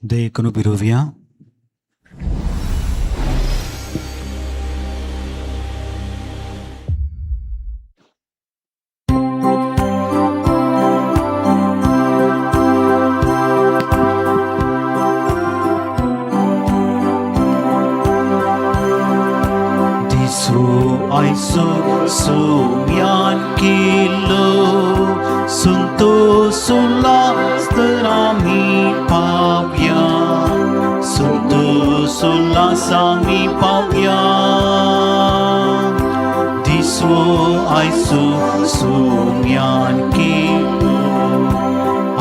दयेकनु बिरोवया. Diso aiso sumian kilo sunto sulla strami pavia sunto sulla sami pavia Diso aiso sumian kilo.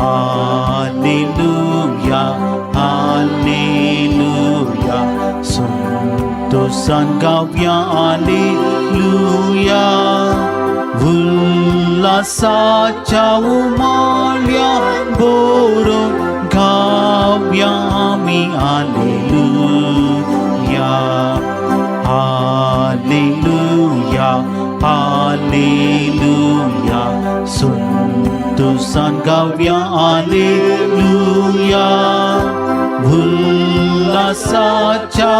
Hallelujah, Hallelujah, संतोषान गावया hallelujah. उल्हासाच्या उमाळ्या Barun गावया आमी hallelujah. Hallelujah, hallelujah, संतोषान गावया hallelujah. उल्हासाच्या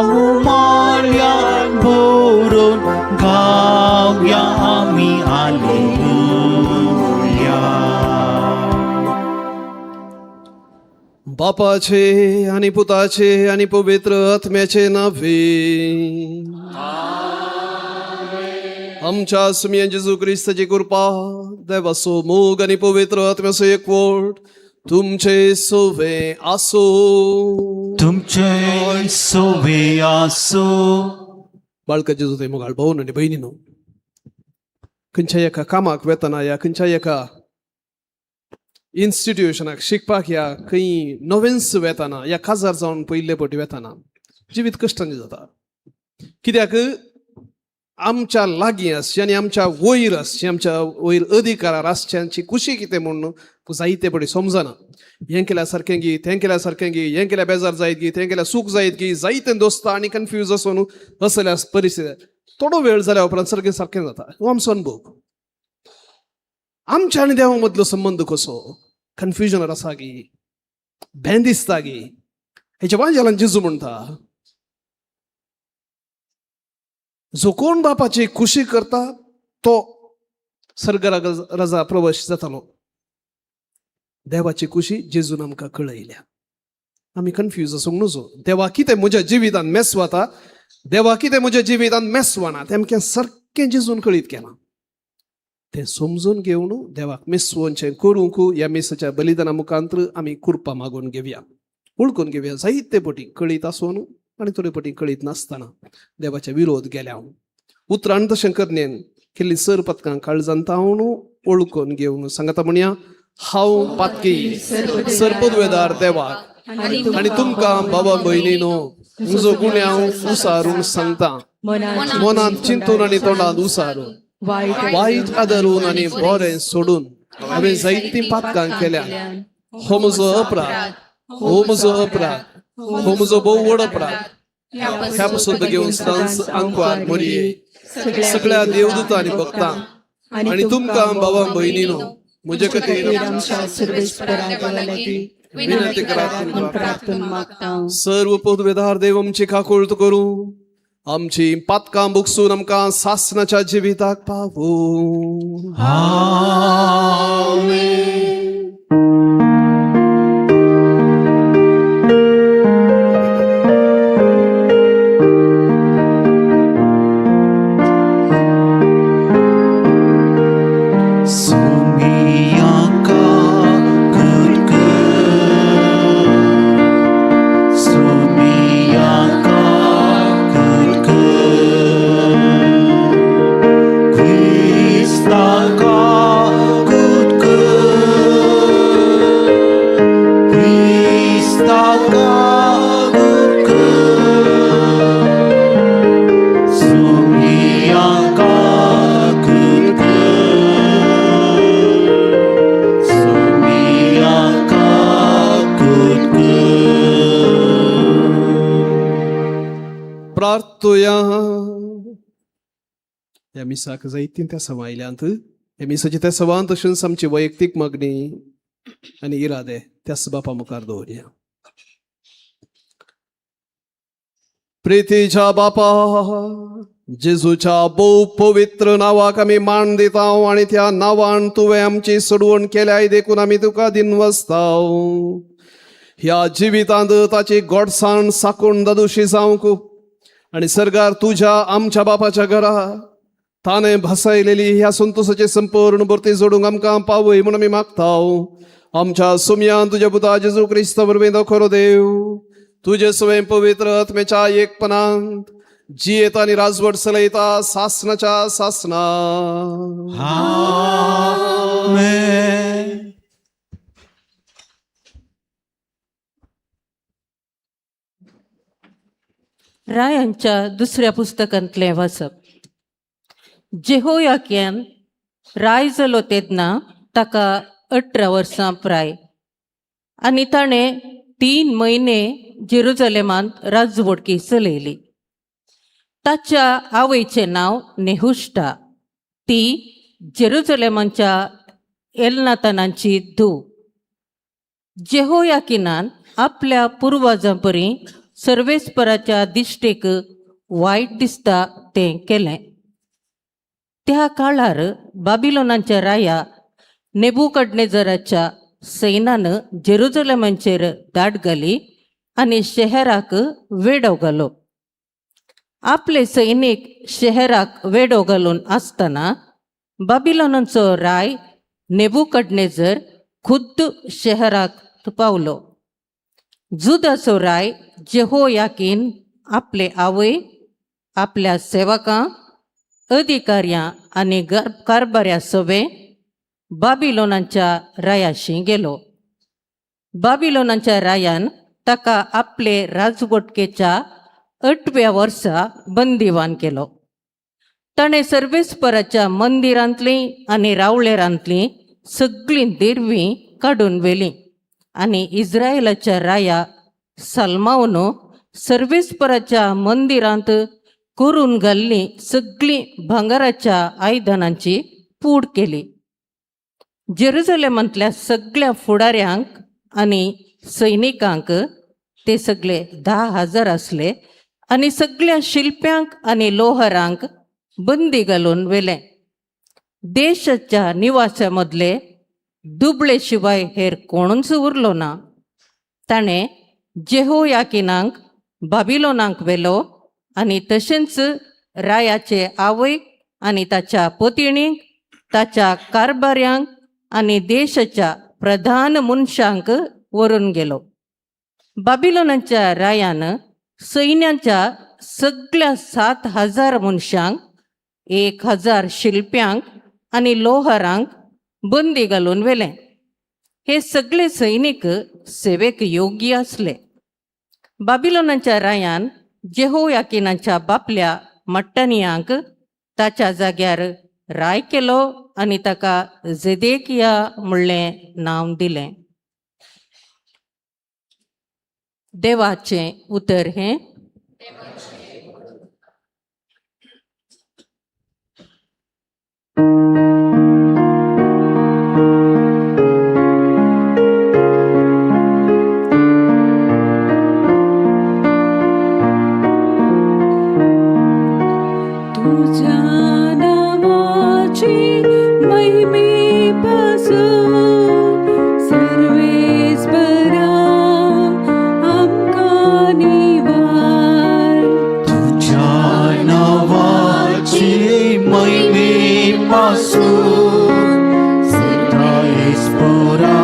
उमाळ्या Barun गावया आमी hallelujah. बापाचे आणि पुताचे आणि पवित्र आत्म्याचे नावे. आमच्या सुमयन जेजू क्रिस्ताची कृपा, देवाचो मोग आणि पवित्र आत्म्याचो एकवट तुमचे सोवे आसो. तुमचे सोवे आसो. बाळका जेजू ते मोगाळ भाऊन आणि बहिणीनो, खंयच्या एका कामाक वेतना या खंयच्या एका इन्स्टिट्युशनाक शिकपाक या खंय नवेंच वेतना या काजार जावन पयले पटी वेतना जिवीत कश्टांनी जाता. कित्याक आमच्या लागीं आसची आनी आमच्या वयर आसची, आमच्या वयर अधिकारार आसच्यांची खुशी कितें म्हूण जायते पटी समजना. हें केल्या सारकें गी, तें केल्या सारकें गी, हें केल्या बेजार जायत गी, तें केल्या सूख जायत गी, जायते दोस्ता आनी कन्फ्यूज आसून असल्या परिस्थिती थोडो वेळ जाल्या उपरांत सारकें सारकें जाता. हो आमचो अनुभव. आमच्या आनी देवा मदलो संबंद कसो कन्फ्युजनार आसा गी, भें दिसता गी. हेच्या वांजेलान जेजू म्हणटा, जो कोण बापाची खुशी करता तो सर्ग रजा प्रवेश जातालो. देवाची खुशी जेजून आमकां कळयल्या. आमी कन्फ्यूज आसूंक नजो. देवा कितें म्हज्या जिवितान मेसवाता, देवा कितें म्हज्या जिवितान मेसवाना, तेमकें सारकें जेजून कळीत केलां. तें समजून घेवन देवाक मेसवोनचें करूंक ह्या मेसाच्या बलिदाना मुखांत आमी कुरपा मागून घेवया, वळखून घेवया. जायते पटी कळीत आसून आनी थोडे पटी कळीत नासतना देवाचे विरोध गेल्या. उतरान तशें करनेन केल्ली सर पतकां काळजान तावन वळखून घेवन सांगता म्हणया, हांव पातकी सरपदवेदार देवाक आनी तुमकां बाबा भयणीनो म्हजो गुन्यांव उसारून सांगता. मनांत चिंतून आनी तोंडांत उसारून, वायट आदरून आनी बरें सोडून हांवें जायतीं पातकां केल्या. हो म्हजो अपराध, हो म्हजो अपराध, हो म्हजो भोव व्हड अपराध. ह्या पसून घेवन सदांच आंकवार मोरये, सगळ्या देवदूतां आनी भक्तां आनी तुमकां बाबा भयणीनो म्हजे खातीर विनंती करात म्हूण प्रार्थना मागता. सर्व पदवेदार देव आमची काकुळट करूं, आमची पातकां बुकसून आमकां सासनाच्या जिविताक पावूं. आमेन. सुमियांका कुरकुर, सुमियांका कुरकुर, क्रिस्ताका कुरकुर, क्रिस्ताका कुरकुर, सुमियांका कुरकुर, सुमियांका कुरकुर. प्रार्थुया. ह्या मिसाक जायतीं त्या सवायल्यांत, ह्या मिसाची त्या सवान तशेंच आमची वैयक्तीक मागणी आनी इरादे त्याच बापा मुखार दवरया. प्रितीच्या बापा, जेजूच्या भोव पवित्र नांवाक आमी मान दिता आनी त्या नांवान तुवें आमची सोडवण केल्याय देखून आमी तुका दिनवसताव. ह्या जिवितांत ताची गोडसाण साकून दादोशी जावंक आनी सरकार तुज्या आमच्या बापाच्या घरा ताणें भासायलेली ह्या संतोषाची संपूर्ण भरती जोडूंक आमकां पावय म्हूण आमी मागताव. आमच्या सुमयान तुज्या पुता जेजू क्रिस्त वरवीं खरो देव तुजे स्वयं पवित्र आत्म्याच्या एकपणांत जियेता आनी राजवट चलयता सासनाच्या सासना. आमेन. रायांच्या दुसऱ्या पुस्तकांतलें वाचप. जेहोयाक्यान राय जालो तेन्ना ताका 18 वर्सां प्राय आनी ताणें 3 म्हयने जेरुजलेमांत राजवटकी चलयली. ताच्या आवयचें नांव नेहुष्टा, ती जेरुजलेमाच्या एलनातानाची धूव. जेहोयाकिनान आपल्या पुर्वजां परी सर्वेस्पराच्या दिश्टेक वायट दिसता तें केलें. त्या काळार बाबिलोनाच्या राया नेबुकडनेजराच्या सैनान जेरुजलेमाचेर दाट घाली आनी शहराक वेडो घालो. आपले सैनीक शहराक वेडो घालून आसतना बाबिलोनाचो राय नेबुकडनेजर खुद्द शहराक पावलो. जुदाचो राय जेहोयाकीन आपले आवय, आपल्या सेवकां, अधिकाऱ्यां आनी कारभाऱ्या सवें बाबिलोनाच्या रायाशी गेलो. बाबिलोनाच्या रायान ताका आपले राजवटकेच्या 8व्या वर्सा बंदिवान केलो. ताणें सर्वेस्पराच्या मंदिरांतलीं आनी रावळेरांतलीं सगळीं देरवीं काडून व्हेलीं आनी इस्रायलाच्या राया सलमावन सर्वेस्पराच्या मंदिरांत करून घाल्लीं सगळीं भांगराच्या आयदनांची पूड केली. जेरुजलेमांतल्या सगळ्या फुडाऱ्यांक आनी सैनिकांक, ते सगळे 10,000 आसले, आनी सगळ्या शिल्प्यांक आनी लोहारांक बंदी घालून व्हेलें. देशाच्या निवासां मदले दुबळे शिवाय हेर कोणूच उरलो ना. ताणें जेहोयाकिनाक बाबिलोनाक व्हेलो आनी तशेंच रायाचे आवयक आनी ताच्या पतिणीक, ताच्या कारभाऱ्यांक आनी देशाच्या प्रधान मनशांक व्हरून गेलो. बाबिलोनाच्या रायान सैन्याच्या सगळ्या 7,000 मनशांक, 1,000 शिल्प्यांक आनी लोहारांक बंदी घालून व्हेलें. हे सगळे सैनीक सेवेक योग्य आसले. बाबिलोनाच्या रायान जेहोयाकिनाच्या बापल्या मट्टनियांक ताच्या जाग्यार राय केलो आनी ताका जेदेकिया म्हणलें नांव दिलें. देवाचें उतर हें. तुझ्या नावाची महिमेपासून सर्वेस्परा आमकां निवार. तुझ्या नावाची महिमेपासून सर्वेस्परा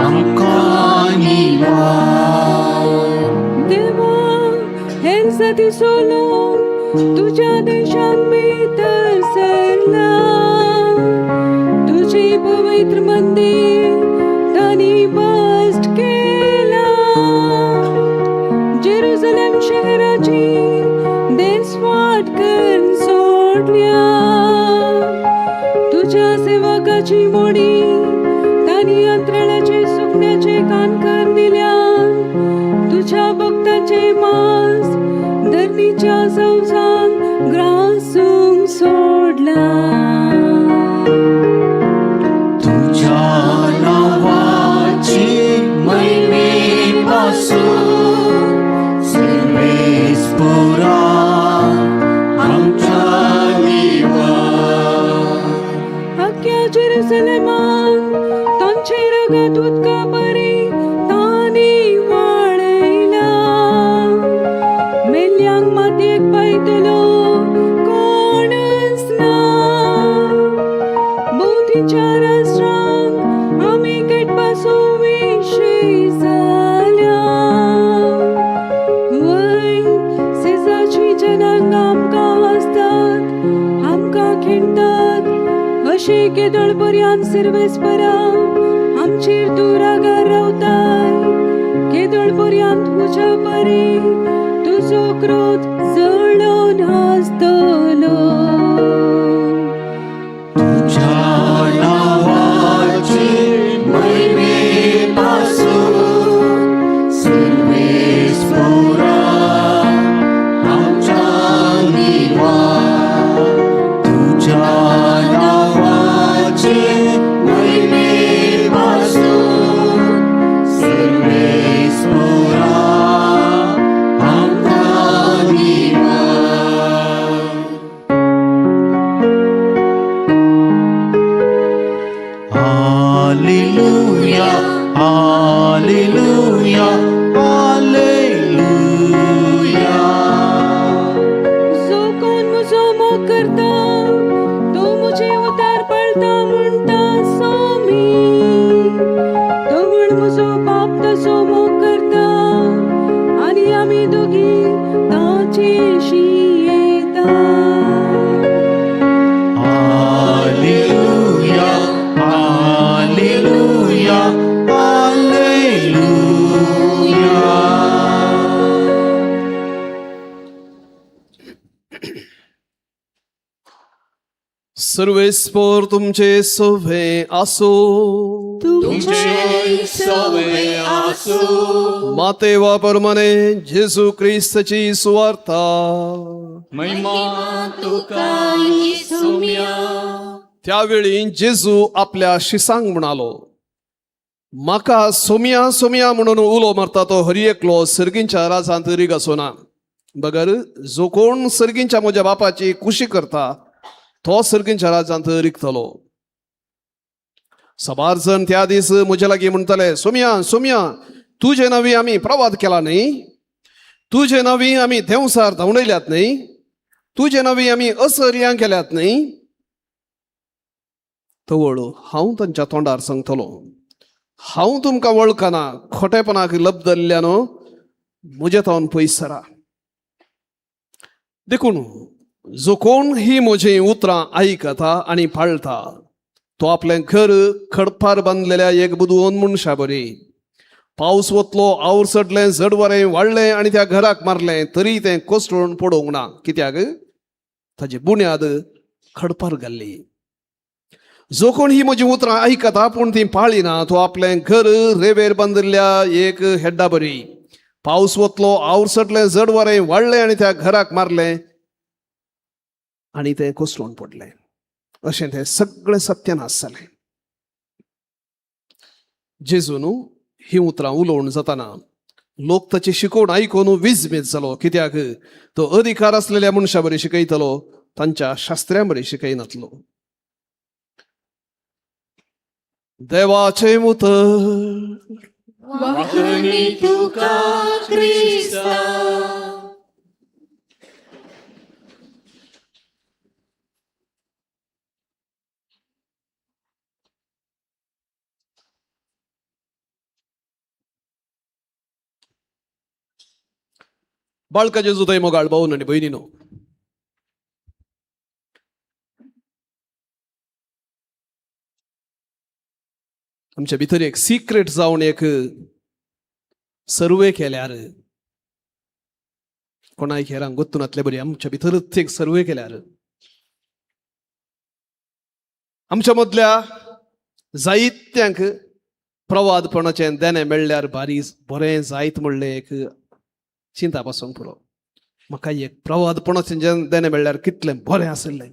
आमकां निवार. देवा, हेर जाती सोलून तुझ्या देशान भितर सरला, तुझे पवित्र मंदिर तांणी भश्ट केला, जेरुसलेम शहराची देसवाट करून सोडल्या. तुझ्या सेवकाची मोडी तांणी अंतराळाचे सुकण्याचे कान कर दिल्या, तुझ्या भक्ताचे मांस धरणीच्या संवसांक ग्रासूंक सोडला. तुझ्या केदळ पर्यान सर्वेस्परा आमचेर तूं रागार रावताय केदळ पर्यान तुज्या परी तुजो क्रोध जळोन आसतलो. तुझ्या नावाचे महिमेपासून सर्वेस्पोरा आमच्या निवास. तुझ्या नावाचे महिमेपासून सर्वेस्पोरा आमच्या निवास. Alleluia, Alleluia, Alleluia. जो कोण म्हजो मोग करता तो म्हजे उतार पळता म्हणटा स्वामी. तो म्हण म्हजो बाप तसो मोग करता आनी आमी दोगी ताचेशी येता. Alleluia, Alleluia, Alleluia. सर्वेस्पोर तुमचे सोभे आसो. तुमचे सवे आसू. माते वा परमाने जेजू क्रिस्तची सुवार्ता. महिमा तुका सुम्या. त्यावेळी जेजू आपल्या शिसांक म्हणालो, म्हाका सोमया सोमया म्हणून उलो मारता तो हरी एकलो सर्गींच्या राजांत रीग आसना, बगर जो कोण सर्गींच्या म्हज्या बापाची कुशी करता तो सर्गींच्या राजांत रिगतलो. सबार जण त्या दीस म्हज्या लागीं म्हणटले, सोमया सोमया, तुजे नवी आमी प्रवाद केला न्ही, तुजे नवी आमी देंवसार धांवडयल्यात न्ही, तुजे नवी आमी असर्यां केल्यात न्ही. तवळ हांव तांच्या तोंडार सांगतलो, हांव तुमकां वळखना, खोटेपणाक लब्दल्ल्यानो म्हजे थावन पयस सरा. देखून जो कोण ही म्हजी उतरां आयकता आनी पाळटा तो आपलें घर खडपार बांदलेल्या एक बुदवंत मनशा बरी. पावस वतलो, our चडलें, जडवरें वाडलें आनी त्या घराक मारलें तरी तें कोसळून पडोवंक ना, कित्याक ताजी बुन्याद खडपार घाल्ली. जो कोण ही म्हजी उतरां आयकता पूण ती पाळिना तो आपलें घर रेवेर बांदिल्ल्या एक हेड्डा बरी. पावस वतलो, our चडलें, जड वारें वाडलें आनी त्या घराक मारलें आनी तें कोसळून पडलें. अशें तें सगळें सत्यानाश जालें. जेजून ही उतरां उलोवन जाताना लोक ताची शिकोवण आयकून विजमीत जालो, कित्याक तो अधिकार आसलेल्या मनशा बरी शिकयतलो, तांच्या शास्त्र्यां बरी शिकयनातलो. देवाचें उतर. वाखणी तुका क्रिस्ता. बाळका जेजू मोगाळ भाऊन आनी भयणीनो, आमच्या भितर एक सिक्रेट जावन एक सर्वे केल्यार, कोणाय हेरांक गोत्तून बरी, आमच्या भितरच एक सर्वे केल्यार आमच्या मदल्या जायत्यांक प्रवादपणाचें देणें मेळ्ळ्यार बारी बरें जायत म्हणलें एक चिंता पासून पुरो. म्हाका एक प्रवादपणाचें देणें मेळ्ळ्यार कितलें बरें आशिल्लें,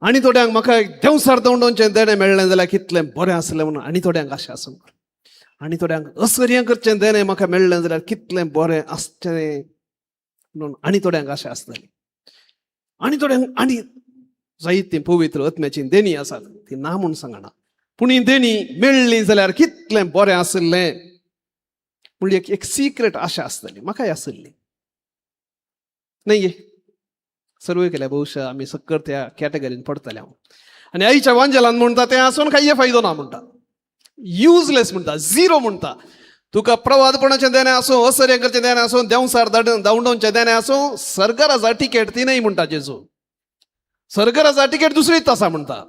आनी थोड्यांक म्हाका एक देंवसार दवंडोवचें देणें मेळ्ळें जाल्यार कितलें बरें आसलें म्हणून आनी थोड्यांक आशा आसूंक, आनी थोड्यांक असर्यां करचें देणें म्हाका मेळ्ळें जाल्यार कितलें बरें आसचें म्हणून आनी थोड्यांक आशा आसतली, आनी थोड्यांक आनी जायतीं पवित्र आत्म्याची देणी आसात ती ना म्हूण सांगना, पूण ही देणी मेळ्ळी जाल्यार कितलें बरें आशिल्लें म्हणली एक सिक्रेट आशा आसतली. म्हाकाय आशिल्ली न्हय गे. सर्वे केल्या बहुशा आमी सक्कर त्या कॅटेगरीन पडटले हांव. आनी आईच्या वांजेलान म्हणटा तें आसून कांय फायदो ना म्हणटा, युजलेस म्हणटा, झिरो म्हणटा. तुका प्रवादपणाचें देणें आसूं, असर्य करचें देणें आसूं, देंवसार धांवडोवचें देणें आसूं, सरकाराचा तिकेट ती न्हय म्हणटा जेजू. सरकाराचा तिकेट दुसरीच आसा म्हणटा.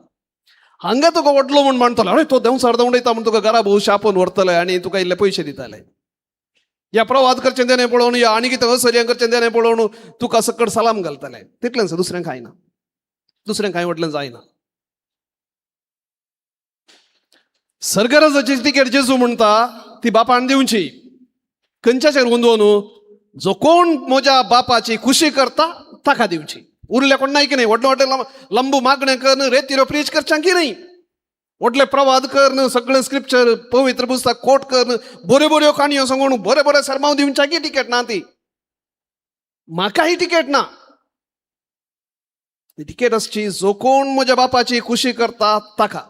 हांगा तुका व्हडलो म्हूण मानतलो, अरे तो देंवचार दवडयता म्हूण तुका घरा भोव शापोवन व्हरतले आनी तुका इल्ले पयशे दिताले. या प्रवाद करचें तेणें पळोवन, या आनी कितें असर्यां करचें तेणें पळोवन तुका सकट सलाम घालतले. तितलेंच, दुसरें कांय ना, दुसरें कांय व्हडलें जायना. सरगराजाची तिकेट जेजू म्हणटा ती बापान दिवची. खंयच्याचेर गुंदोवन? जो कोण म्हज्या बापाची खुशी करता ताका दिवची. उरल्या कोण नाही की नाही. व्हडलें व्हडलें लंबू मागणें करून रेतीरो प्रीच करच्या की नाही, व्हडले प्रवाद करून सगळें स्क्रिप्चर पवित्र पुस्तक कोट करून बऱ्यो बऱ्यो काणयो सांगून बरे बरे सरमाव दिवच्या की तिकेट ना ती. म्हाका ही तिकेट ना. ती तिकेट आसची जो कोण म्हज्या बापाची खुशी करता ताका,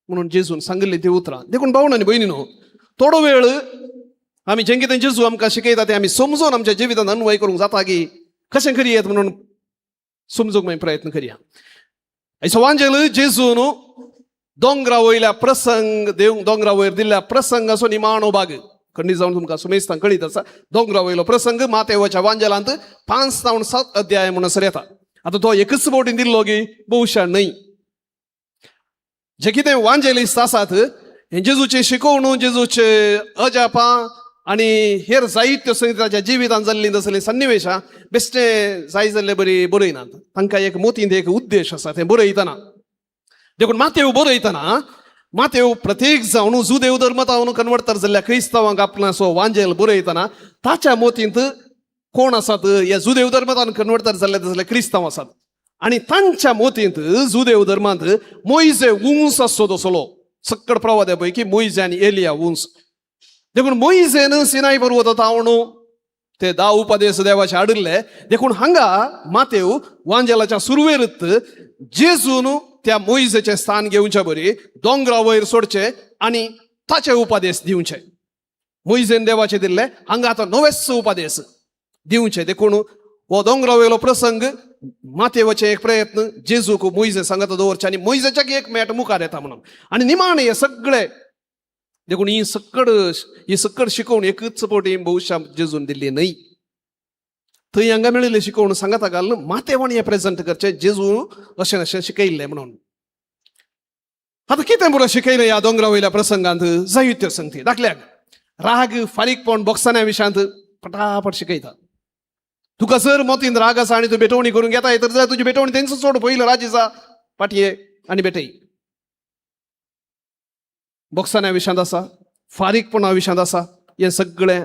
म्हणून जेजून सांगिल्ली ती उतरां. देखून भावण आनी भयणीनो, थोडो वेळ आमी जें कितें जेजू आमकां शिकयता तें आमी समजून आमच्या जिवितांत अन्वय करूंक जाता की कशें करयेत म्हणून समजूंक मागीर प्रयत्न करया. आयचो वांजेल जेजून दोंगरा वयल्या प्रसंग, देव दोंगरा वयर दिल्ल्या प्रसंगाचो निमाणो भाग खंडीत जावन तुमकां सुमेस्तां कळीत आसा. दोंगरा वयलो प्रसंग मातेवाच्या वांजेलांत 5 जावन 7 अध्याय म्हणसर येता. आतां तो एकच बोटीन दिल्लो की बहुशा न्हय. जे कितें वांजेलिस्त आसात हे जेजूचे शिकोवणू, जेजूचे अजापां आनी हेर जायत्यो संगिताच्या जिवितांत जाल्लीं तसलीं सन्निवेशां बेश्टे जाय जाल्ले बरी बरयनात. तांकां एक मोतींत एक उद्देश आसा तें बरयतना. देखून मातेव बरयतना मातेव प्रत्येक जावन जुदेव धर्मतावन कन्वर्टर जाल्ल्या क्रिस्तांवांक आपणाचो वांजेल बरयतना ताच्या मोतींत कोण आसात? ह्या जुदेव धर्मतान कन्वर्टर जाल्ले तसले क्रिस्तांव आसात. आनी तांच्या मोतींत जुदेव धर्मांत मोयजे उंस आसचो तसलो सक्कड प्रवाद्या पैकी मोयजे आनी एलिया उंस. देखून मोयजेन सिनाय पर्वत तावणू ते 10 उपदेश देवाचे हाडिल्ले. देखून हांगा मातेव वांजेलाच्या सुरवेरत जेजून त्या मोयजेचें स्थान घेवचे बरी दोंगरा वयर सोडचे आनी ताचे उपदेश दिवचे. मोयजेन देवाचे दिल्ले, हांगा आतां नवेच उपदेश दिवचे. देखून हो दोंगरा वयलो प्रसंग मातेवाचे एक प्रयत्न जेजूक मोयजे सांगता दवरचे आनी मोयजेच्या एक मेट मुखार येता म्हणून. आनी निमाणे हे सगळे देखून ही सक्कड शिकवण एकच पटी बहुशा जेजून दिल्ली न्हय. थंय हांगा मेळिल्ली शिकवण सांगता घालून मातेवान हें प्रेजेंट करचें जेजू अशें अशें शिकयल्लें म्हणून. आतां कितें बरो शिकयलें ह्या दोंगरा वयल्या प्रसंगांत जायत्यो संगती. दाखल्याक राग फारीकपण बोक्साण्या विशयांत पटापट शिकयता. तुका जर मोतीन राग आसा आनी तूं भेटवणी करून घेता तर जाल्यार तुजी भेटवणी तेंच सोड, पयलो राजी जा पाटये आनी भेटय. बोक्साण्या विशयांत आसा, फारीकपणा विशयांत आसा, हें सगळें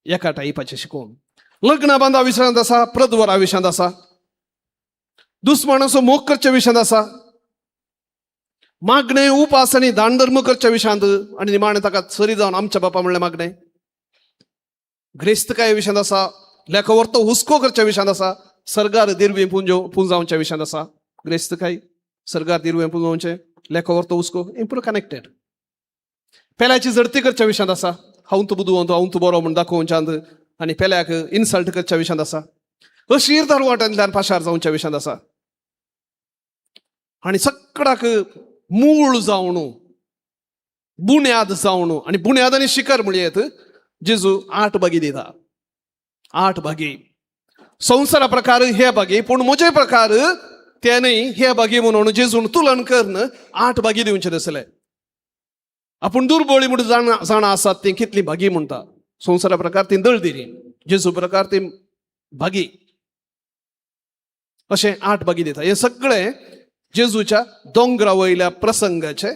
एका टायपाचें शिकोवन. लग्न बांदा विशयांत आसा, प्रद्वरा विशयांत आसा, दुस्मानाचो मोग करच्या विशयांत आसा, मागणें उपास आनी दान धर्म करच्या विशयांत आनी निमाणें ताका सरी जावन आमच्या बापा म्हणलें मागणें. ग्रेस्तकाय विशयांत आसा, लेखवर्तो हुस्को करच्या विशयांत आसा, सरगार दिरवें पुंजावच्या विशयांत आसा. ग्रेस्तकाय, सरगार दिरवें पुंजावचें, लेखवर्तो हुस्को, हें पुरो कनेक्टेड. पेल्याची झडती करच्या विशयांत आसा, हांव तूं बुदवंत, हांव तूं बरो म्हूण दाखोवच्यांत आनी पेल्याक इन्सल्ट करच्या विशयांत आसा. अशीर दारवाटांतल्यान पाशार जावच्या विशयांत आसा. आनी सगळ्याक मूळ जावन बुन्याद जावन आनी बुन्याद आनी शिखर म्हणयेत जेजू 8 भागी दिता. 8 भागी संवसारा प्रकार हे भागी, पूण म्हजे प्रकार ते न्हय हे भागी म्हणून जेजून तुलन करून 8 भागी दिवचे तसले. आपूण दुर्बळी म्हणून जाणा आसात ती कितली भागी म्हणटा. संवसारा प्रकार ती दळदिरी, जेजू प्रकार ती भागी, अशें 8 भागी दिता. हे सगळे जेजूच्या दोंगरा वयल्या प्रसंगाचे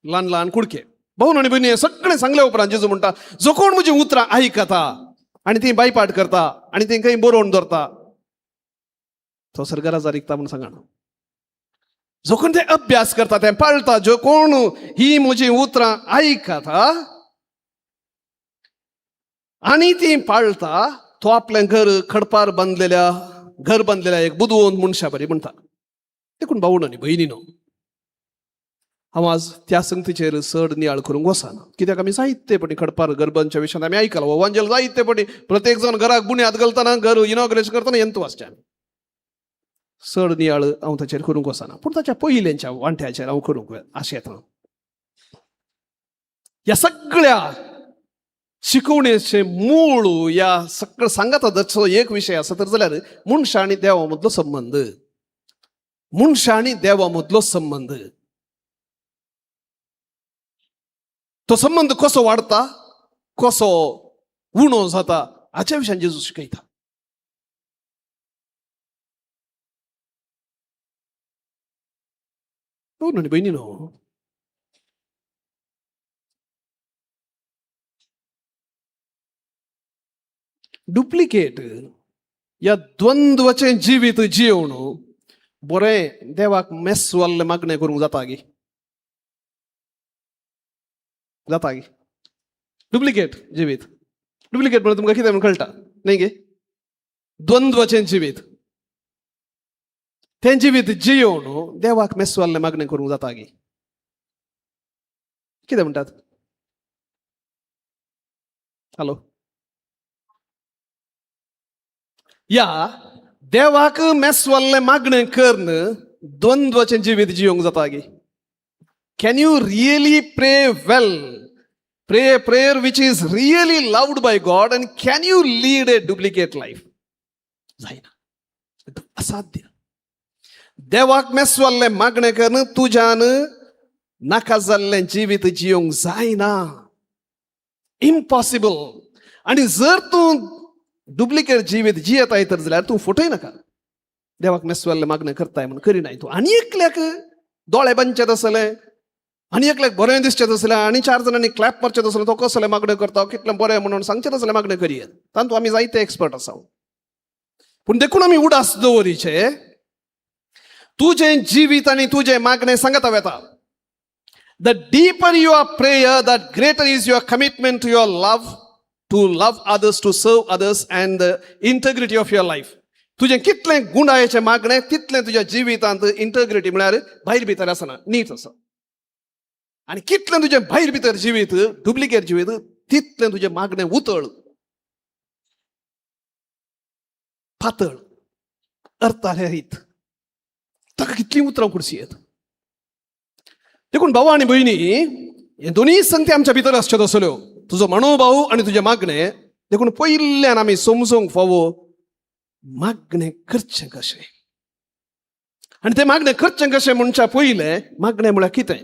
ल्हान ल्हान कुडके. भाऊ आनी भयणी, हे सगळें सांगल्या उपरांत जेजू म्हणटा जो कोण म्हजी उतरां आयकता आनी ती बायपाट करता आनी ती खंय बरोवन दवरता तो सरकाराचा रिकता म्हूण सांगना. जो कोण ते अभ्यास करता ते पाळटा, जो कोण ही म्हजी उतरां आयकता आनी ती पाळटा तो आपलें घर खडपार बांदलेल्या घर बांदलेल्या एक बुदवंत मनशा बरी म्हणटा. देखून भावण आनी भयणीनो, हांव आज त्या संगतीचेर चड नियाळ करूंक वचना, कित्याक आमी जायते पटी खडपार गरबांच्या विशयांत आमी आयकलां. हो वांजेल जायते पटी प्रत्येक जाण घराक बुन्याद घालतना, घर इनॉग्रेशन करतना येंत वाचचें आमी. चड नियाळ हांव ताचेर करूंक वचना, पूण ताच्या पयल्यांच्या वांट्याचेर हांव करूंक आशेता. ह्या सगळ्या शिकवणेचें मूळ ह्या सगळं सांगाता जसो एक विशय आसा तर जाल्यार मनशां आनी देवा मदलो संबंद. मनशां आनी देवा मदलो संबंद, तो संबंद कसो वाडता, कसो उणो जाता हाच्या विशयान जेजू शिकयता. आनी भयणी न्हू, डुप्लिकेट ह्या द्वंद्वाचें जिवीत जियोवन बरें देवाक मेस्वाल्लें मागणें करूंक जाता गी? जाता गी? डुप्लिकेट जिवीत, डुप्लिकेट म्हणल्यार तुमकां कितें म्हूण कळटा न्ही गे? द्वंद्वाचें जिवीत, तें जिवीत जियोवन देवाक मेस्वाल्लें मागणें करूंक जाता गी? कितें म्हणटात? हॅलो, या देवाक मेस्वाल्लें मागणें करून द्वंद्वाचें जिवीत जियोंक जाता गी? Can you really pray well, pray a prayer which is really loved by God, and can you lead a duplicate life? जायना, असाध्य. देवाक मेस्वाल्लें मागणें करून तुज्यान नाका जाल्लें जिवीत जियोंक जायना, इम्पॉसिबल. आनी जर तूं डुप्लिकेट जिवीत जियेताय तर जाल्यार तूं फटय नाका. देवाक मेस्वाल्लें मागणें करताय म्हूण करिनाय तूं. आनी एकल्याक दोळे बांदचे तसले, आनी एकल्याक बरें दिसचें तसलें, आनी चार जाणांनी क्लॅप मारचें तसलें, तो कसलें मागणें करता, कितलें बरें म्हणून सांगचें तसलें मागणें करयेत. तातूंत आमी जायते एक्सपर्ट आसा. पूण देखून आमी उडास दवरीचे, तुजें जिवीत आनी तुजें मागणें सांगता वेता. The deeper your prayer, that greater is your commitment to your love, to love others, to serve others, and the integrity of your life. तुजें कितलें गुंडायेचें मागणें तितलें तुज्या जिवितांत इंटग्रिटी म्हळ्यार भायर भितर आसना, नीट आसा. आनी कितलें तुजें भायर भितर जिवीत डुप्लिकेट जिवीत तितलें तुजें मागणें उतळ, पातळ, अर्थारहित. ताका कितलीं उतरां कुडसी येत. देखून भाऊ आनी भयणी, हे दोनूय संगती आमच्या भितर आसच्यो तसल्यो, तुजो मनोभाव आनी तुजें मागणें. देखून पयल्यान आमी समजूंक फावो मागणें करचें कशें. आनी तें मागणें करचें कशें म्हणच्या पयलें मागणें म्हळ्यार कितें?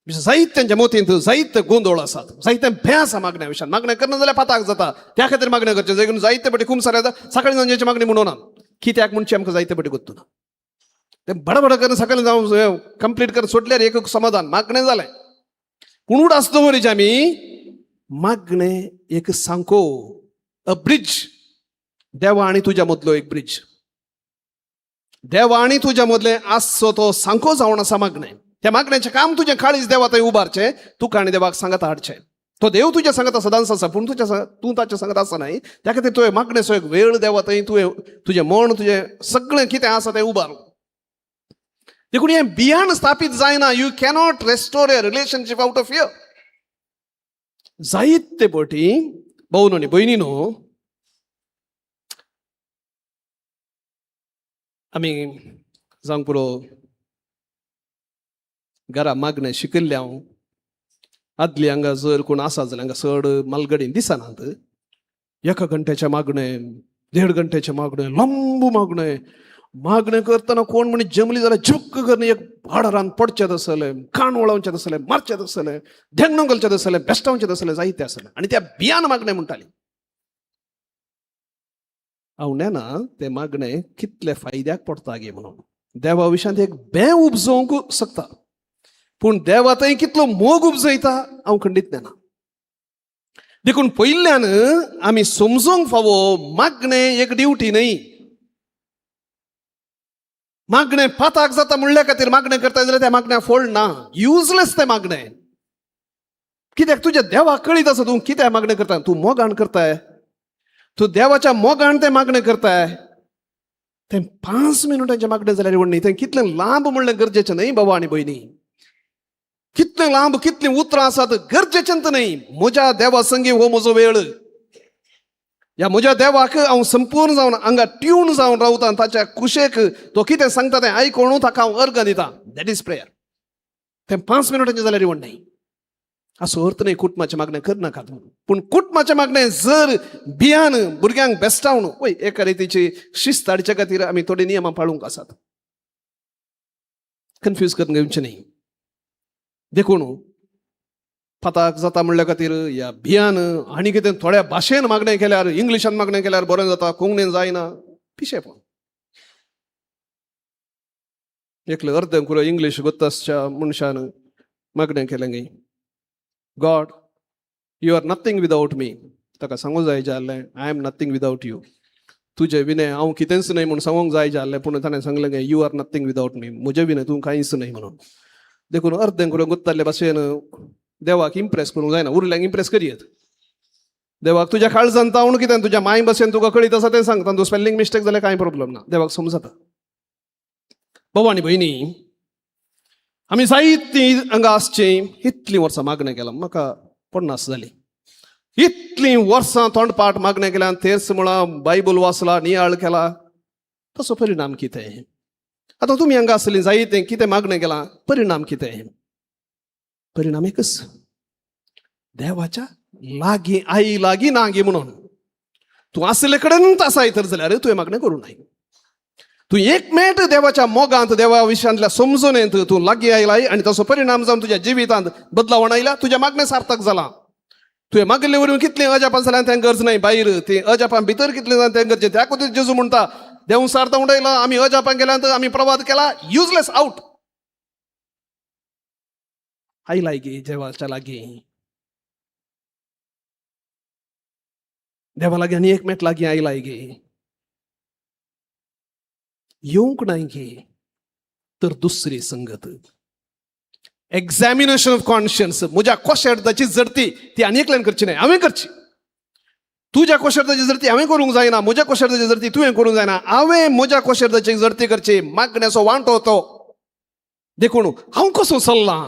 जायत्यांच्या मोतींत जायते गोंदळ आसात, जायते भंय आसा मागण्या विशयान. मागणें करना जाल्यार पाताक जाता, त्या खातीर मागणें करचें. देखून जायते पटी कुमसार येता, सकाळी जावन जेची मागणी म्हणून कित्याक म्हणचें आमकां जायते पटी गोत्तू ना. तें बडबड करून सकाळी जावन कंप्लीट करून सोडल्यार एक समाधान, मागणें जालें. पूण उडास दवरीचे आमी मागणें एक सांको, अ ब्रिज, देवा आनी तुज्या मदलो एक ब्रिज. देवा आनी तुज्या मदलें आसचो तो सांको जावन आसा मागणें. त्या मागण्याचें काम तुजें काळीज देवा थंय उबारचें, तुका आनी देवाक सांगता हाडचें. तो देव तुज्या सांगता सदांच आसा, पूण तुज्या तूं ताच्या सांगत आसा न्हय. त्या खातीर तुवें मागणेचो एक वेळ देवा थंय तुवें तुजें मन, तुजें सगळें कितें आसा तें उबार. देखून हें बियाण स्थापीत जायना. You cannot restore a relationship out of fear. जायते पटी भाऊ आनी भयणी न्हू, आमी जावंक पुरो घरा मागणें शिकिल्लें हांव. आदली हांगा जर कोण आसा जाल्यार हांगा चड मालगडीन दिसनात. एका घंट्याचें मागणें, देड घंट्याचें मागणें, लांब मागणें. मागणें करतना कोण म्हणी जमली जाल्यार झुक्क करून एक आडारान पडचें तसलें, कान वळोवचें तसलें, मारचें तसलें, धेंगणो घालचें तसलें, बेश्टावचें तसलें, जायतें आसलें. आनी त्या भियान मागणें म्हणटाली. हांव नेना तें मागणें कितले फायद्याक पडटा गे म्हणून. देवा विशयांत एक बें उपजोवंक शकता, पूण देवा थंय कितलो मोग उपजयता हांव खंडीत नेना. देखून पयल्यान आमी समजूंक फावो मागणें एक ड्युटी न्हय. मागणें पाताक जाता म्हणल्या खातीर मागणें करता जाल्यार त्या मागण्या फोड ना, युजलेस तें मागणें. कित्याक तुज्या देवाक कळीत आसा तूं कित्याक मागणें करता. तूं मोगान करताय, तूं देवाच्या मोगान तें मागणें करताय. तें 5 मिनटांचें मागणें जाल्यार व्हड न्ही, तें कितलें लांब म्हणलें गरजेचें न्हय बाबा आनी भयणी. कितलें लांब, कितलीं उतरां आसात गरजेचें न्हय. म्हज्या देवा संगी हो म्हजो वेळ. ह्या म्हज्या देवाक हांव संपूर्ण जावन हांगा ट्यून जावन रावता, ताच्या कुशेक तो कितें सांगता तें आयकून ताका हांव अर्गां दिता. That is prayer. तें 5 मिनटांचें जाल्यार व्हड न्हय. असो अर्थ न्हय कुटुंबाचें मागणें करनाकात म्हणून, पूण कुटुंबाचें मागणें जर भियान भुरग्यांक बेस्टावन वय एका रितीची शिस्त हाडचे खातीर आमी थोडीं नियमां पाळूंक आसात. कन्फ्यूज करून घेवचें न्ही. देखून फाताक जाता म्हणल्या खातीर ह्या भियान आनी कितें थोड्या भाशेन मागणें केल्यार, इंग्लिशान मागणें केल्यार बरें जाता, कोंकणीन जायना, पिशेपण. एकलें अर्दें कुरो इंग्लीश गोत्ता आसच्या मनशान मागणें केलें गे, God you are nothing without me. ताका सांगूंक जाय जालें, I am nothing without you. तुजे विणे हांव कितेंच न्हय म्हूण सांगूंक जाय जालें, पूण ताणें सांगलें गे, you are nothing without me, म्हजे विणे तूं कांयच न्हय म्हणून. देखून अर्दें कुरो गोत्ताल्ले भाशेन देवाक इम्प्रेस करूंक जायना, उरल्यांक इम्प्रेस करयेत. देवाक तुज्या काळजान तावण कितें तुज्या माय भाशेन तुका कळीत आसा तें सांग, तातूंत स्पेलिंग मिस्टेक जाल्यार कांय प्रॉब्लम ना, देवाक समजता. भाव आनी भयणी, आमी जायतीं हांगा आसचीं इतलीं वर्सां मागणें केलां, म्हाका 50 जालीं, इतलीं वर्सां तोंडपाठ मागणें केल्यान, तेर्स म्हळां, बायबल वाचला, नियाळ केला, तसो परिणाम कितें? आतां तुमी हांगा आसलीं जायतें कितें मागणें केलां, परिणाम कितें? परिणाम एकच, देवाच्या लागीं आई लागीं नागी म्हणून. तूं आसले कडेन आसाय तर जाल्यार तुवें मागणें करूं नाय. तूं एक मेट देवाच्या मोगांत, देवा विशयांतल्या समजणेंत तूं लागीं आयलाय आनी तसो परिणाम जावन तुज्या जिवितांत बदलावण आयला, तुज्या मागणें सार्थक जालां. तुवें मागिल्ले वरवीं कितलीं अजापां जाल्यार तें गरज नाय, भायर ती अजापां भितर कितलीं जाल्यार तें गरजें. त्या खातीर जेजू म्हणटा, देव सार्थ उडयला, आमी अजापां केल्यात, आमी प्रवाद केला, युजलेस आवट. आयलाय गे देवाच्या लागीं, देवा लागीं आनी एक मेट लागीं आयलाय गे, येवंक नाय गे तर दुसरी संगत, एक्झामिनेशन ऑफ कॉन्शियन्स. म्हज्या कोशेर्दाची जडती ती आनी एकल्यान करची न्हय, हांवें करची. तुज्या कोशेर्दाची जडती हांवें करूंक जायना, म्हज्या कोशेर्दाची जडती तुवें करूंक जायना, हांवें म्हज्या कोशेर्दाची जडती करची. मागण्याचो वांटो तो. देखून हांव कसो चल्लां,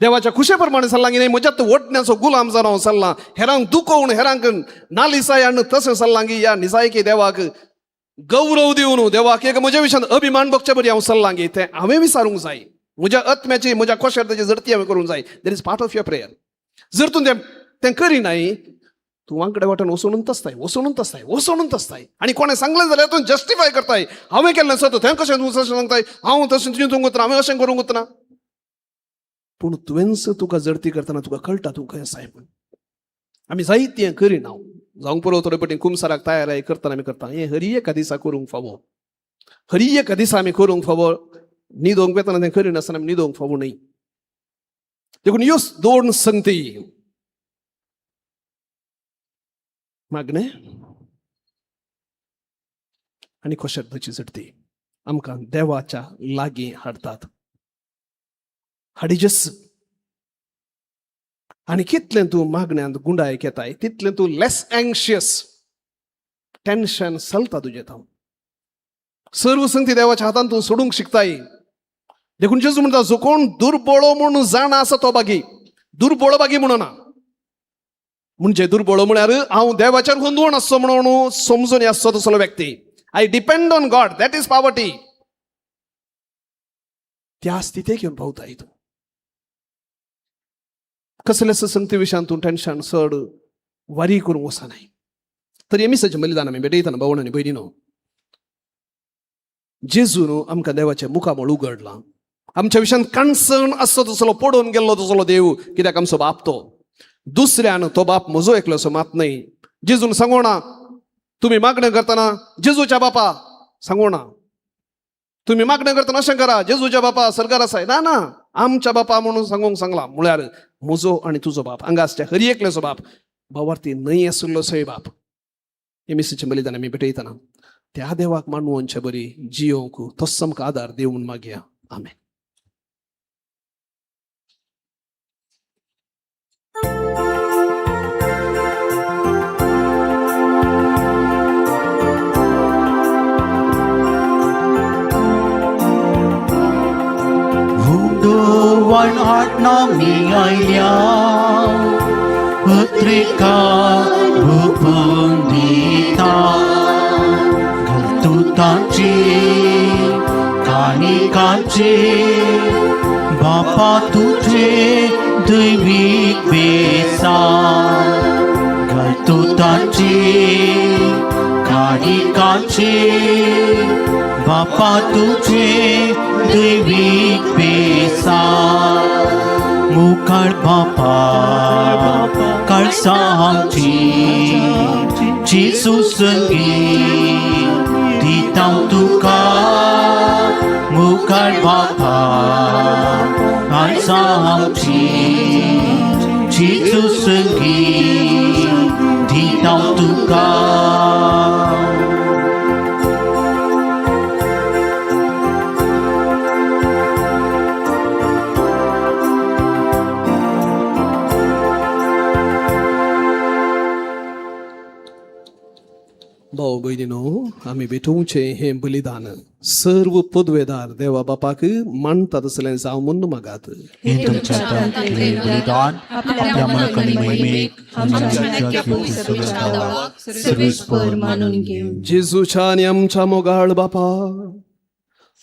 देवाच्या खुशे प्रमाणे चल्लां की न्हय, म्हज्या वटण्याचो गुलाम जावन हांव चल्लां, हेरांक दुखोवन हेरांक नालिसाय हाडून तशें चल्लां की ह्या निजायकी देवाक गौरव दिवन देवाक एक म्हज्या विशयान अभिमान भोगचे बरी हांव चल्लां की तें हांवें विचारूंक जाय. म्हज्या आत्म्याची म्हज्या कोशेर्दाची जडती हांवें करूंक जाय. That is part of your prayer. जर तूं तें करिनाय, तूं वांकडे वाटेन वचोनूच आसताय, वचोनूच आसताय, वचोनूच आसताय. आनी कोणें सांगलें जाल्यार तूं जस्टिफाय करताय, हांवें केल्लें सत, तें कशें तूं तशें सांगताय, हांव तशें चिंतूंक वतना, हांवें अशें करूंक वतना. पूण तुवेंच तुका जडती करतना तुका कळटा तूं खंय आसाय म्हूण. आमी जायतें करिना, जावंक पुरो थोडे पटी कुमसाराक तयार करतना आमी करता हें हरी एका दिसा करूंक फावो, हरी एका दिसा आमी करूंक फावो. न्हिदोंक वेतना तें करिनासतना आमी न्हिदोंक फावो न्हय. देखून ह्यो दोन संगती, मागणें आनी खोशेची झडती, आमकां देवाच्या लागीं हाडटात, हाडीजस. आनी कितलें तूं मागण्यांत गुंडाय घेताय तितलें तूं लेस एंशियस, टेन्शन चलता तुजें. तांव सर्व संगती देवाच्या हातान तूं सोडूंक शिकताय. देखून जेजू म्हणटा, जो कोण दुर्बळो म्हूण जाणा आसा तो बागी, दुर्बळो बागी म्हणना, म्हणजे दुर्बळो म्हळ्यार हांव देवाचेर गोंदवण आसचो म्हणून समजून आसचो तसलो व्यक्ती. I depend on God, that is poverty. त्या स्थितेक येवन पावताय तूं. कसलेच संगती विशयान तूं टेन्शन चड वारी करूंक वचनाय. तर मिसाचें बलिदान आमी भेटयतना भावण आनी भयणीनो, जेजून आमकां देवाचें मुखामळ उगडलां. आमच्या विशयान कन्सर्न आसचो तसलो, पडून गेल्लो तसलो देव, कित्याक आमचो बाप तो. दुसऱ्यान तो बाप म्हजो एकलो मात न्हय. जेजून सांगोना तुमी मागणें करतना जेजूच्या बापा, सांगोना तुमी मागणें करतना अशें करा, जेजूच्या बापा सरकार आसाय, ना ना, आमच्या बापा म्हणून सांगूंक सांगलां. म्हळ्यार म्हजो आनी तुजो बाप, हांगा आसच्या हरी एकल्याचो बाप, भावार्थी न्हय आशिल्लो सय बाप. हे मिसाचें बलिदान आमी भेटयतना त्या देवाक मानवोनचे बरी जियोंक तोच आमकां आदार दिवं म्हूण मागया. आमेन. One हाटना मी आयल्या पत्रिका रूपून दिता, घलतुतांची काणिकांची बापा तुझे दैवीक बेसा, घलतुतांची काणिकांची बापा तुझे दैवीक बेसा मुखार बापा काळसा आमची जेजू संगी दिता तुका मुखार बापा काळसा आमची जेजू संगी दिता तुका. भाव भयणीनो, आमी भेटोवचें हें बलिदान सर्व पदवेदार देवा बापाक मानता तसलें जावं म्हूण मागात. हे तुमच्या हातांतले बलिदान आपल्या मनाकडे महिमेक आमच्या कीर्ती सर्वेस्पर मानून घेऊ. जेजूच्या आनी आमच्या मोगाळ बापा,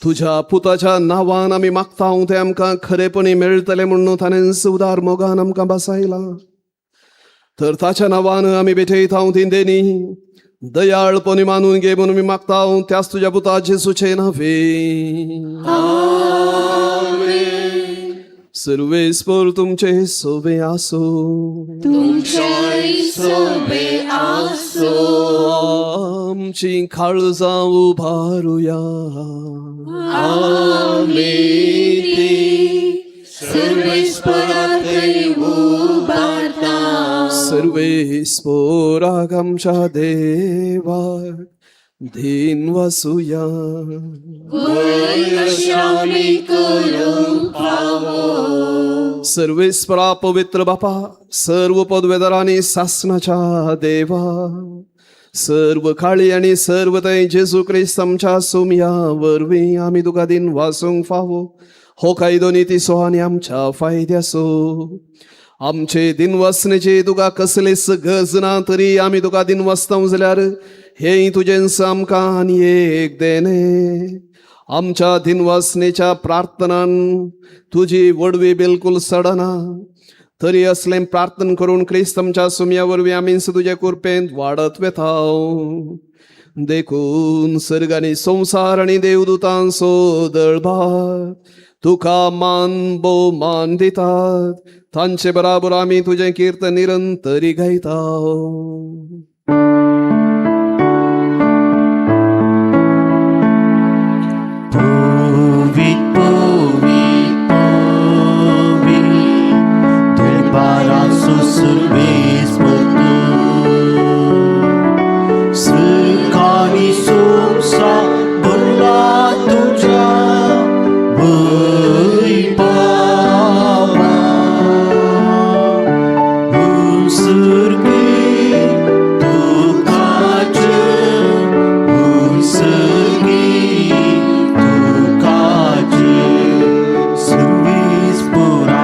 तुज्या पुताच्या नांवान आमी मागता तें आमकां खरेपणी मेळटलें म्हूण ताणेंच उदार मोगान आमकां बसायलां. तर ताच्या नांवान आमी भेटयता ती देणी दयाळपणी मानून घे म्हणून आमी मागता त्याच तुज्या पुता जेजूचे नावे. सर्वेस्पर तुमचे सोबे आसो. आमची काळजां उभारुया. सर्वेस्पोराक आमच्या देवाक धीन वासुया. सर्वेस्परा पवित्र बापा, सर्व पदवेदारांनी सासनाच्या देवा, सर्व काळी आनी सर्व थंय जेजू क्रिस्त आमच्या सोमया वरवीं आमी तुका दिन वासूंक फावो हो कायदो नितीचो आनी आमच्या फायद्याचो. आमचे दिनवासनेची तुका कसलीच गरज ना, तरी आमी तुका दिनवासता जाल्यार हें तुजेंच आमकां आनी एक देणें. आमच्या दिनवासनेच्या प्रार्थनान तुजी वडवी बिलकुल सडना, तरी असलें प्रार्थना करून क्रिस्त आमच्या सुमया वरवीं आमीच तुजे कृपेंत वाडत वेता. देखून सर्ग आनी संवसार आनी देवदूतांचो दळभार तुका मान भोवमान दितात. तांचे बराबर आमी तुजें कीर्तन निरंतरी गायता. पवित पवित पवित दरबाराचो सर्वेस्पर तूं. स्वर्ग आनी संवसार भरला तुज्या वैभवान. स्वर्गी तुकाच, स्वर्गी तुकाच, सर्वेस्पराचे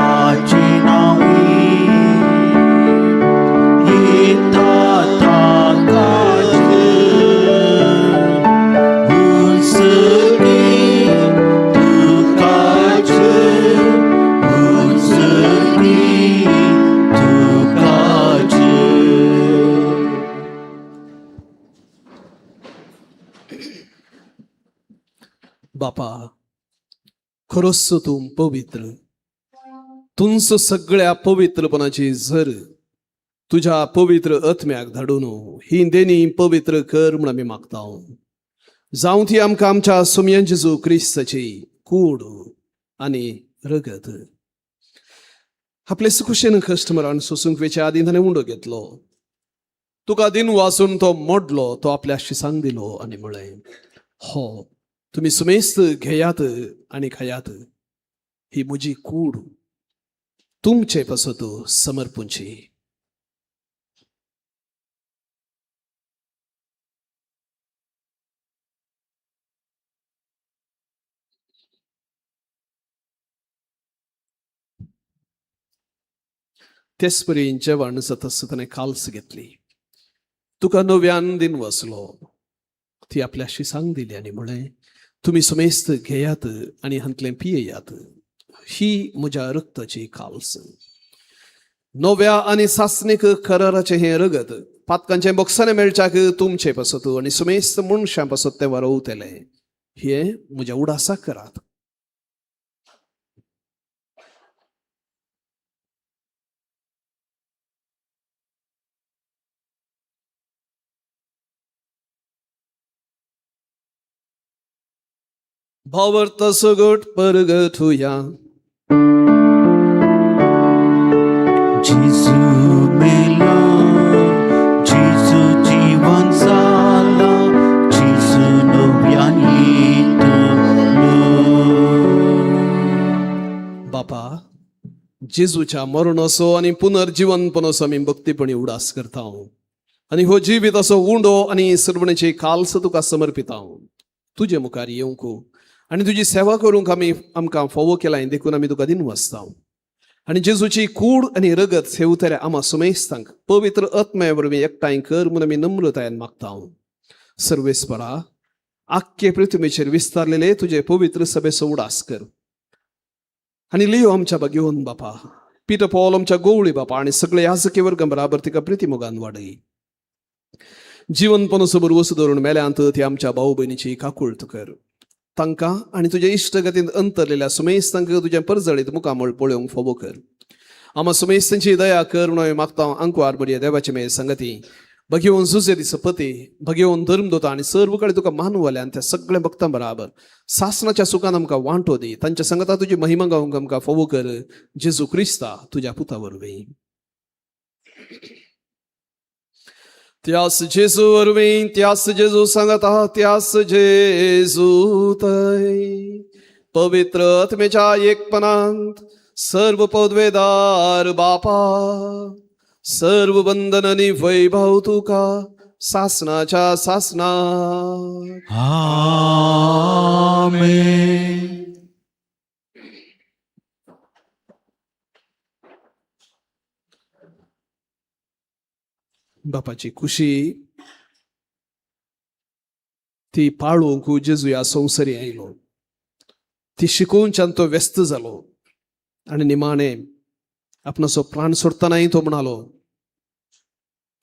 नावे येता ताकाच. स्वर्गी तुकाच, स्वर्गी तुकाच. बापा, खरोच तूं पवित्र. तुंच सगळ्या पवित्रपणाची झर तुज्या पवित्र आत्म्याक धाडून ही देणी पवित्र कर म्हूण आमी मागता. जावं ती आमकां आमच्या सुमयन जेजू क्रिस्ताची कूड आनी रगत. आपले सुखुशेन कस्टमरान सोसूंक वेच्या आदीं ताणें उंडो घेतलो, तुका दिन वाचून तो मोडलो, तो आपल्या शिसांक दिलो आनी म्हळें, हो तुमी सुमेस्त घेयात आनी खायात. ही म्हजी कूड तुमचे पासत समर्पूंची. तेच परी जेवण जाता ताणें काल्स घेतली, तुका नव्यान दिन वसलो, ती आपल्या शिसांक दिली आनी म्हळें, तुमी समेस्त घेयात आनी हांतलें पियेयात. ही म्हज्या रक्ताची काल्स. नव्या आनी सासणीक कराराचें हें रगत पातकांचें बोक्साने मेळच्याक तुमचे पासत आनी सुमेस्त मनशां पासत तें वारोवतलें. हें म्हज्या उडासाक करात. भावार्थ सगट परगठुया. जेजू मेलो, जेजू जीवन जाला, जेजू नव्यान येतलो. बापा, जेजूच्या मरणाचो आनी पुनर्जिवनपणाचो आमी भक्तीपणी उडास करता आनी हो जिविताचो उंडो आनी सर्वणेची कालस तुका समर्पिता. तुजे मुखार येवंक आनी तुजी सेवा करूंक आमी आमकां फावो केलाय, देखून आमी तुका दिनवासता. आनी जेजूची कूड आनी रगत सेवतल्या आमा सुमेस्तांक पवित्र आत्म्या वरवीं एकठांय कर म्हूण आमी नम्रतायेन मागता. सर्वेस्परा, आख्खे पृथ्वीचेर विस्तारलेले तुजे पवित्र सभेचो उडास कर. आनी लियो आमच्या बागेवन बापा, पिटर पॉल आमच्या गोवळी बापा आनी सगळे याजकी वर्ग बराबर तिका प्रितीमोगान वाडय. जिवनपणाचो भरवंसो धरून मेल्यांत ती आमच्या भाऊ भयणीची काकुळट कर. तांकां आनी तुज्या इश्टगतींत अंतरलेल्या सुमेस्तांक तुज्या परजळीत मुखामळ पळोवंक फावो कर. आमा सुमेस्तांची दया कर म्हणून हांवें मागता. आंकवार बरी देवाची मेळ संगती भगेवन जुजेरी सपती, भगेवन धर्मदोता आनी सर्व कडेन तुका मानवल्यान त्या सगळ्या भक्तां बराबर सासनाच्या सुखान आमकां वांटो दी. तांच्या संगता तुजी महिमा गावंक आमकां फावो कर, जेजू क्रिस्ता तुज्या पुता वरवीं. त्यास जेजू वरवीं, त्यास जेजू सांगता, त्यास जेजू तय पवित्र आत्मेच्या एकपणांत सर्व पदवेदार बापा, सर्व बंधन आणि वैभव तुका सासनाच्या सासना. आमेन. बापाची खुशी ती पाळूंक जेजू ह्या संवसारी आयलो. ती शिकोवच्यान तो व्यस्त जालो आनी निमाणें आपणाचो प्राण सोडटनाय तो म्हणालो,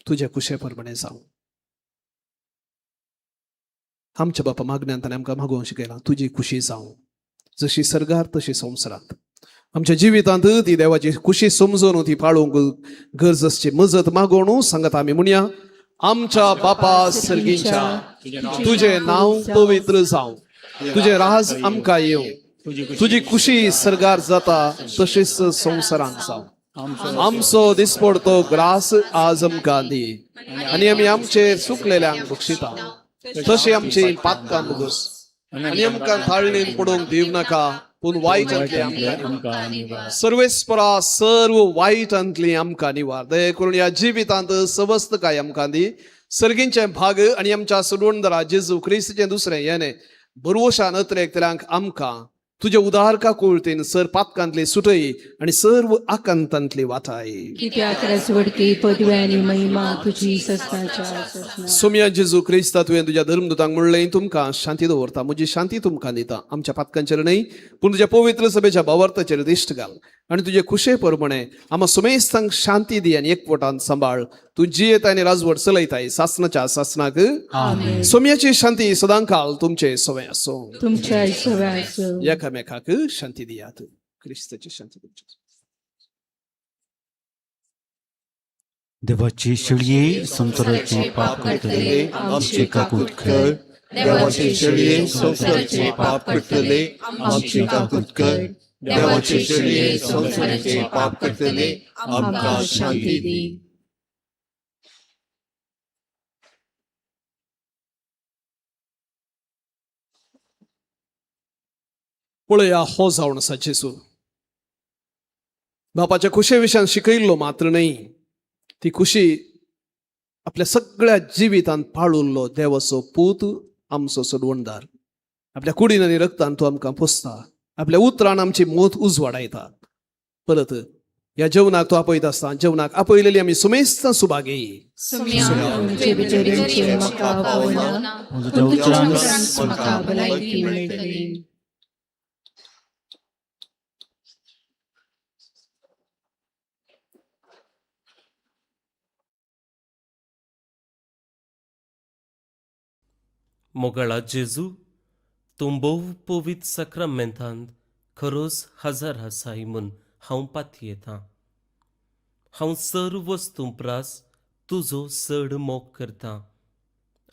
तुज्या कुशे प्रमाणे जावं. आमच्या बापा मागण्यान ताणें आमकां मागोवंक शिकयलां, तुजी खुशी जावं जशी सर्गार तशी संवसारांत. आमच्या जिवितांत ती देवाची खुशी समजून ती पाळोवंक गरज आसची मजत मागोवन सांगता आमी म्हणया. आमच्या बापा सर्गींच्या, तुजें नांव पवित्र जावं, तुजें राज आमकां येवं, तुजी खुशी सर्गार जाता तशीच संवसारांत जावं. आमचो दिसपडतो ग्रास आज आमकां दी आनी आमी आमचे चुकलेल्यांक बक्षिता तशी आमची पातकां मुगस आनी आमकां थाळणीन पडोवंक दिव नाका, पूण वायटांतली आमकां निवार. सर्वेस्परा, सर्व वायटांतली आमकां निवार. दया करून ह्या जिवितांत सवस्तकाय आमकां दी. सर्गींचे भाग आनी आमच्या सोडवणदारा जेजू क्रिस्तीचें दुसरें येणे भरवशान अत्रेकतल्यांक आमकां तुज्या उदारका कुळतीन सर पातकांतली सुटय आनी सर्व आकांतांतली वाटाय. कित्याक राजवडकी, पदवी आनी महिमा तुजी ससनाच्या ससना. सोमया जेजू क्रिस्ता, तुवें तुज्या धर्मदूतांक म्हणलें, तुमकां शांती दवरता, म्हजी शांती तुमकां दिता. आमच्या पातकांचेर न्हय, पूण तुज्या पवित्र सभेच्या भावार्थाचेर दिश्ट घाल आनी तुजे खुशे प्रमाणे आमा सुमेस्तांक शांती दी आनी एकवटान सांबाळ. तूं जियेता आनी राजवट चलयताय सासनाच्या सासनाक. आमेन. सोम्याची शांती सदांकाल तुमचे सवय आसूं. तुमच्या सव्या आसूं. एकामेकाक शांती दियात. क्रिस्ताची शांती तुमची. देवाची शेळये, संवसाराचे पाप करतले, आमची काकूत कर. देवाचे शेळये, संवसाराचे पाप करतले, आमची काकूत कर. देवाचे शेळये, संवसाराचे पाप करतले, आमकां शांती दी. पळया, हो जावन आसा जेजू. बापाच्या खुशे विशयान शिकयल्लो मात्र न्हय, ती खुशी आपल्या सगळ्या जिवितांत पाळुल्लो देवाचो पूत, आमचो सोडवणदार. आपल्या कुडीन आनी रक्तान तो आमकां पोसता, आपल्या उतरान आमची मोत उजवाडायता. परत ह्या जेवणाक तो आपयत आसता. जेवणाक आपयलेली आमी सुमेस्तां सुभागी. तुमचे भितर येवचें म्हाका पावना, पूण पूण तुज्या तुज्या उतरान उतरान म्हाका भलायकी मेळटली. मोगाळा जेजू, तूं भोव पवित्र साक्रामेंतांत खरोच हजर आसाय म्हूण हांव पातयेतां. हांव सर्व वस्तूं प्रास तुजो चड मोग करतां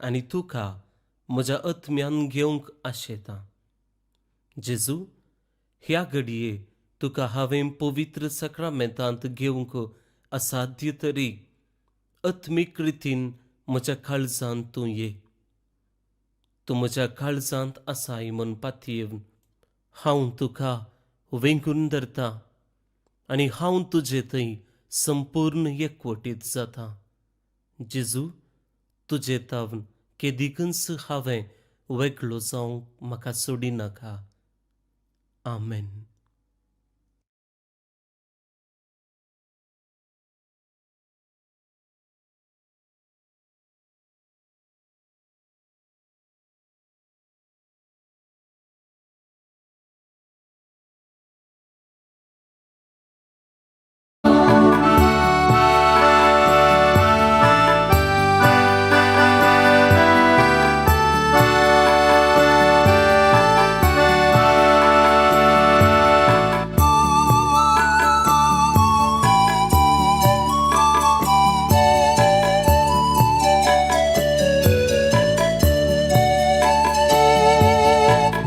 आनी तुका म्हज्या आत्म्यान घेवंक आशेतां. जेजू, ह्या घडये तुका हांवें पवित्र साक्रामेंतांत घेवंक असाध्य तरी आत्मीक रितीन म्हज्या काळजांत तूं ये. तूं म्हज्या काळजांत आसाय म्हूण पातयेवन हांव तुका वेंगून धरता आनी हांव तुजे थंय संपूर्ण एकवटीत जाता. जेजू, तुजे तावन केदिकूच हांवें वेगळो जावंक म्हाका सोडिनाका. आमेन.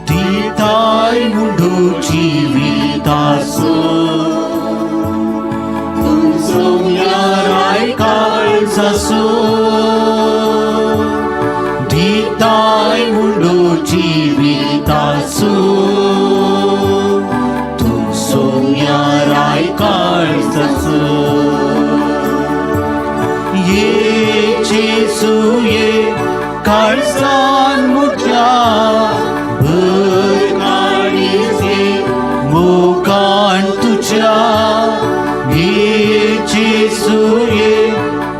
दिताय मुंडो जिविताचो तुमचो याराय काळजाचो दिताय मुंडो जिविताचो तुमचो याराय काळजाचो. ये जेजू ये काळजान म्हज्या भर काळीजे मोगान तुज्या. ये जेजू ये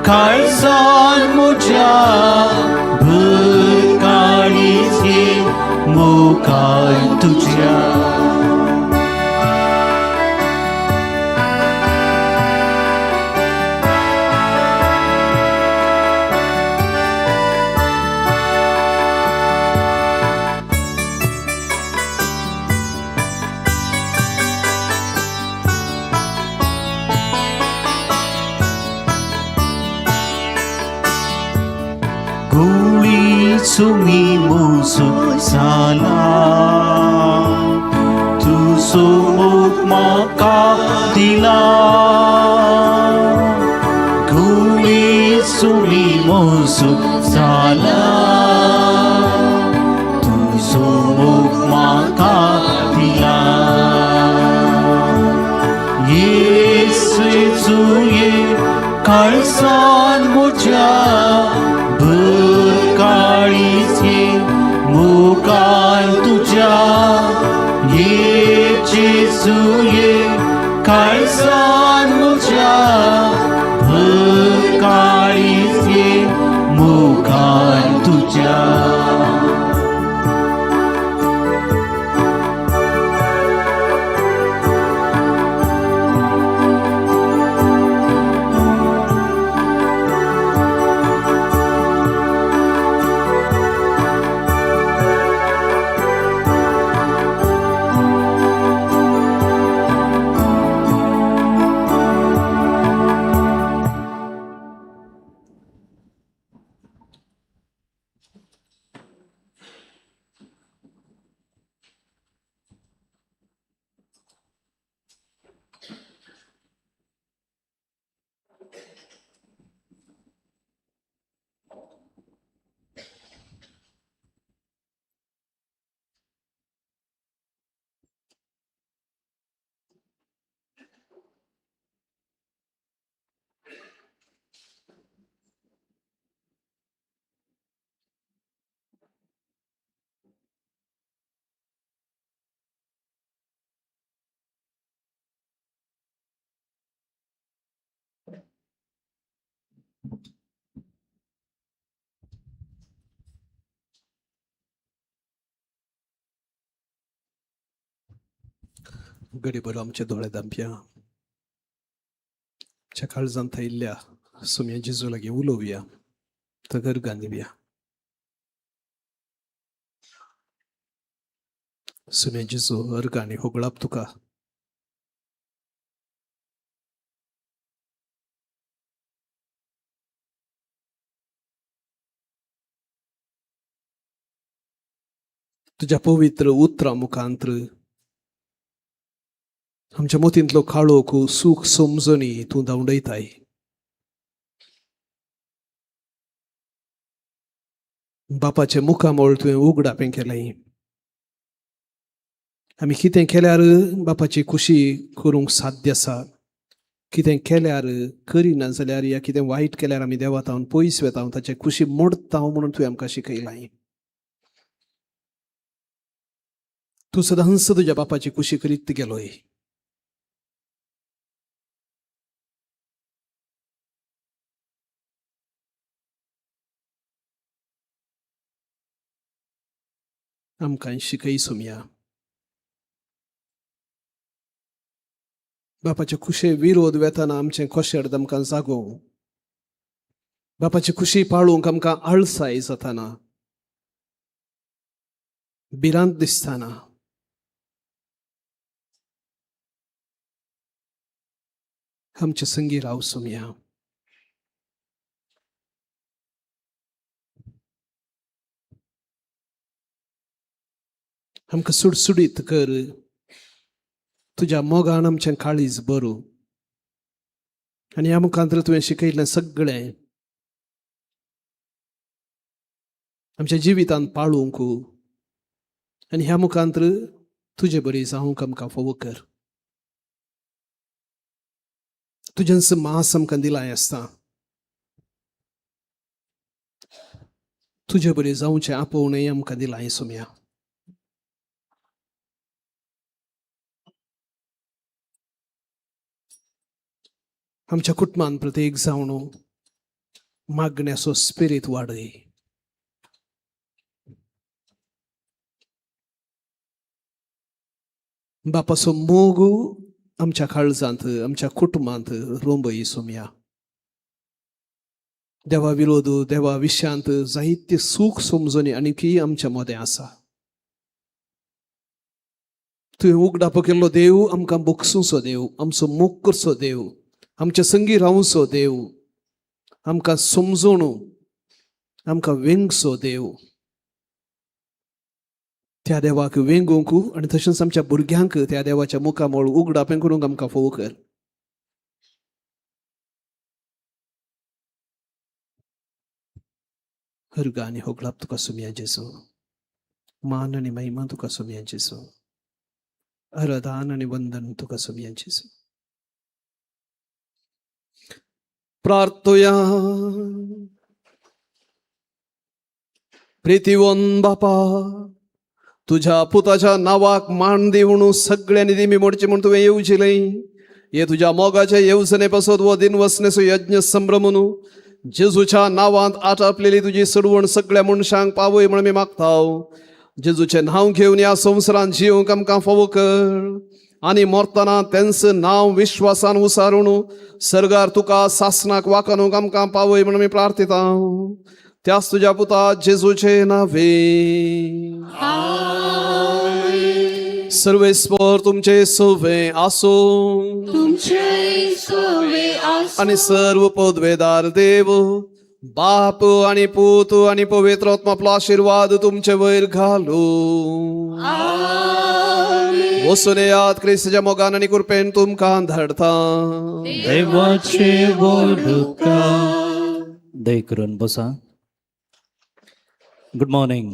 काळजान म्हज्या भर काळीजे मोगान तुज्या. गुळी सुमी मुसु साला तुजो मोग म्हाका दिला. गुळी सुमी मुसु साला तुजो मोग म्हाका दिला. येसू ये काळजान म्हज्या भर काळीजे मोगान तुज्या. ये जेजू ये काळजान म्हज्या भर काळीजे मोगान तुज्या. घडी बरो आमचे दोळे धांपया, आमच्या काळजांत थैल्ल्या सुम्या जेजू लागीं उलोवया, तगर गांदिवया. सुम्या जेजू, अर्ग आनी होगळाप तुका. तुज्या पवित्र उतरां मुखांत्र आमच्या मतींतलो काळोख सूख समजणी तूं धांवडयताय. बापाचें मुखामळ तुवें उगडापें केलें. आमी कितें केल्यार बापाची खुशी करूंक साध्य आसा, कितें केल्यार करिना जाल्यार या कितें वायट केल्यार आमी देवा तावन पयस वेता, ताचे खुशी मोडता म्हणून तुवें आमकां शिकयलां. तूं सदांच तुज्या बापाची खुशी करीत गेलोय. आमकां शिकय सोमया. बापाचे खुशे विरोध वेताना आमचें कोशेर्द आमकां जागोवं, बापाची खुशी पाळूंक आमकां आळसाय जाताना, भिरांत दिसताना, आमचे संगी राव सोमया. आमकां सुडसुडीत कर, तुज्या मोगान आमचें काळीज बरो आनी ह्या मुखांत तुवें शिकयल्लें सगळें आमच्या जिवितांत पाळूंक आनी ह्या मुखांत तुजे बरी जावंक आमकां फावो कर. तुजेंच मास आमकां दिलाय आसता, तुजे बरी जावचें आपोवणें आमकां दिलाय सोमया. आमच्या कुटुंबान प्रत्येक जावन मागण्याचो स्पिरीत वाडय. बापाचो मोग आमच्या काळजांत आमच्या कुटुंबांत रोंबय सोमया. देवा विरोध देवा विशांत जायते सूख समजणी आनी आमच्या मदें आसा. तुवें उगडापो केल्लो देव आमकां बोगसूचो देव, आमचो मोग करचो देव, आमच्या संगी रावचो देव, आमकां समजून आमकां वेंगचो देव. त्या देवाक वेंगोवंक आनी तशेंच आमच्या भुरग्यांक त्या देवाच्या मुखामळ उगडापें करूंक आमकां फोव कर. हरगा आनी होगळाप तुका सुमया जेजू, मान आनी महिमा तुका सुमया जेजू, आराधन आनी वंदन तुका सुमया जेजू. प्रार्थया. प्रितीवन बापा, तुझ्या पुताच्या नावाक मान दिवन सगळ्यांनी दिमी मोडची म्हूण तुवें येवजिलें. हे तुझ्या मोगाचे येवजणे पासत वो दिन वसनेचो यज्ञ संभ्रमून जेजूच्या नांवांत आटापलेली तुजी सडवण सगळ्या मनशांक पावय म्हण आमी मागताव. जेजूचें नांव घेवन ह्या संवसारांत जिवंक आमकां फावो कर आनी मरतना तेंच नांव विश्वासान उसारून सर्गार तुका सासनाक वाकानूंक आमकां पावय म्हण आमी प्रार्थिता. त्याच तुज्या पुता जेजूचे नावे. सर्वेस्पर तुमचे सवे आसूं तुमचे सवे आसूं. आनी सर्व पदवेदार देव बाप आनी पूत आनी पवित्र आत्मा आपलो आशिर्वाद तुमचे वयर घालू. वसून येयात, क्रिस्ताच्या मोगान आनी कृपेन तुमकां धाडता. देवाचे बोलुका. दय करून बसा. गुड मॉर्निंग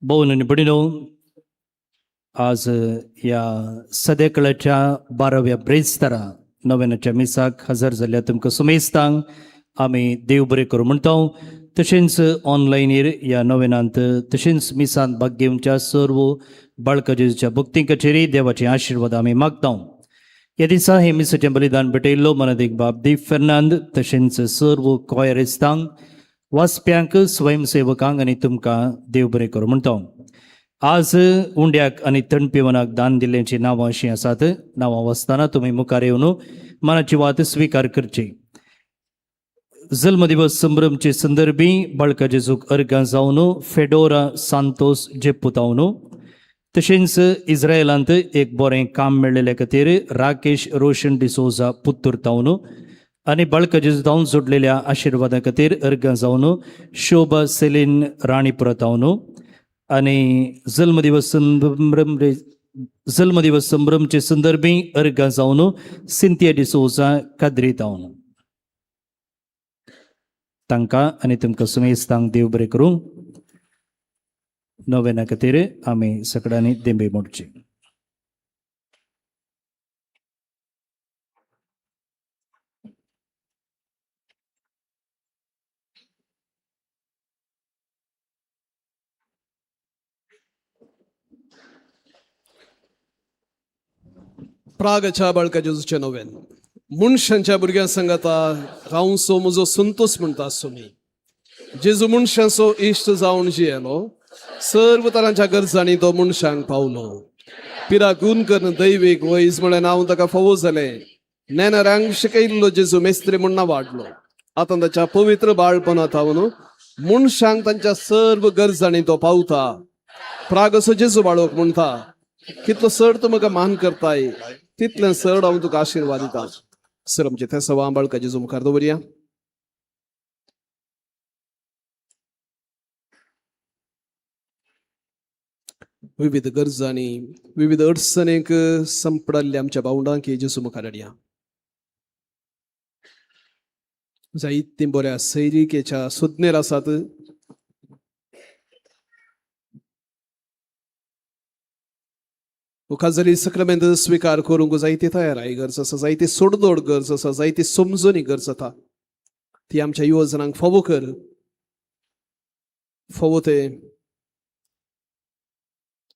भोवन आनी भयणीनो, आज ह्या सदेकळाच्या 12व्या ब्रेस्तारा नव्यानाच्या मिसाक हजर जाल्ल्या तुमकां सुमेस्तांक आमी देव बरें करूं म्हणटा. तशेंच ऑनलायनीर ह्या नव्यानांत तशेंच मिसांत भाग घेवच्या सर्व बाळका जेजूच्या भक्ती कचेरी देवाचे आशिर्वाद आमी मागता. ह्या दिसा हे मिसाचें बलिदान भेटयल्लो मनादीक बाब दीप फेर्नांद तशेंच सर्व कॉयरिस्तांक, वाचप्यांक, स्वयंसेवकांक आनी तुमकां देव बरें करूं म्हणटा. आज उंड्याक आनी थंड दान दिल्ल्याची नांवां अशीं आसात. नांवां वाचतना तुमी मुखार येवन मनाची वात स्विकार करची. जल्मदिवस संभ्रमचे संदर्भी बाळका जेजूक अर्गां जावन फेडोरा सांतोस जेप्पुतावन, तशेंच इस्रायलांत एक बरें काम मेळ्ळेले खातीर राकेश रोशन डिसोजा पुत्तूर तावन आनी बाळका जेजू तावन जोडलेल्या आशिर्वादा खातीर अर्गां जावन शोभा सेलीन राणीपुरा तावन आनी जल्मदिवस संभ्रम जल्मदिवस संभ्रमचे संदर्भी अर्घां जावन सिंथिया डिसोजा कादरी जावन तांकां आनी तुमकां सुमेस्तांक देव बरें करूं. नोवेना खातीर आमी सगळ्यांनी देंबे मोडचे. प्रागच्या बाळका जेजूचे नोवेन. मनशांच्या भुरग्यां संगाता रावंसो म्हजो संतोष म्हणटा सुमी. जेजू मनशांचो इश्ट जावन जियेलो, सर्व तरांच्या गरजांनी तो मनशांक पावलो. पिरा गुण करून दैवीक वैज म्हळ्यार नांव ताका फावो जालें. नेनारांक शिकयल्लो जेजू मेस्त्री म्हूण वाडलो. आतां ताच्या पवित्र बाळपणात थावन मनशांक तांच्या सर्व गरजांनी तो पावता. प्रागसो जेजू बाळोक म्हणटा, कितलो सड तूं म्हाका मान करताय तितलें सड हांव तुका आशिर्वाद दिता. सर आमचे ते सवा बाळका जेजू मुखार दवरया. विविध गरजांनी विविध अडचणीक संपडल्ल्या आमच्या भावंडांक जेजू मुखार हाडया. जायतीं बऱ्या सैरिकेच्या सुज्ञेर आसात. मुखार सक्रामेंत स्विकार करूंक जायती तयाराय गरज आसा, जायती सोडदोड गरज आसा, जायती समजणी गरज आसा. ती आमच्या युवजनांक फावो कर, फावो ते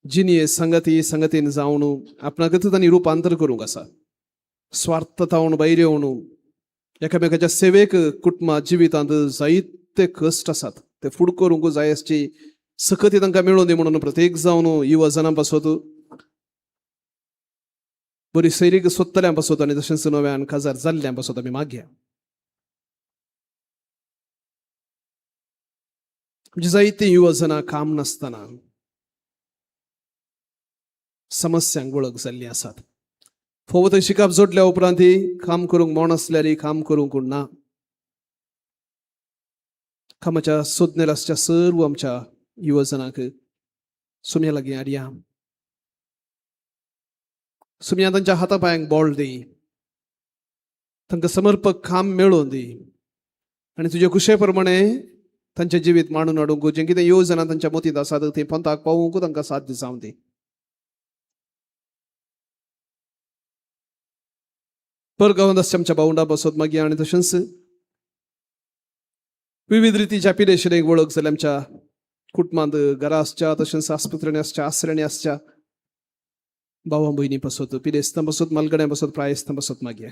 जिणये संगती संगतीन जावन आपणाकच तांणी रुपांतर करूंक आसा. स्वार्थ तावन भायर येवन एकामेकाच्या सेवेक कुटुंबा जिवितांत जायते कश्ट आसात ते फुड करूंक जाय आसची सकती तांकां मेळूं दी म्हणून प्रत्येक जावन युवजनां पासत बरी सैरीक सोदतल्यां पासत आनी तशेंच नव्यान काजार जाल्ल्यां पासत आमी मागया. आमची जायतीं युवजनां काम नासतना समस्यांक वळख जाल्लीं आसात. फावो थंय शिकप जोडल्या उपरांत काम करूंक मोण आसल्यार काम करूंक ना. कामाच्या सोदनेर आसच्या सर्व आमच्या युवजनांक सुम्या लागीं हाडया. सुम्या तांच्या हाता पांयांक बळ दी, तांकां समर्पक काम मेळोवन दी आनी तुजे खुशे प्रमाणे तांचें जिवीत मांडून हाडूंक जें कितें योजना तांच्या मतींत आसात तें पंथाक पावोवंक तांकां साध्य जावं दी. परगांवांत आसच्या आमच्या भावंडा बसत मागीर आनी तशेंच विविध रितीच्या पिडेशेक वळख जाल्या आमच्या कुटुंबांत घरा आसच्या तशेंच आस्पत्र्यांनी आसच्या आसऱ्यांनी आसच्या भावा भयणी पासत पिडेस्तां पासत मालगड्यां पासत प्रायस्तां पासत मागीर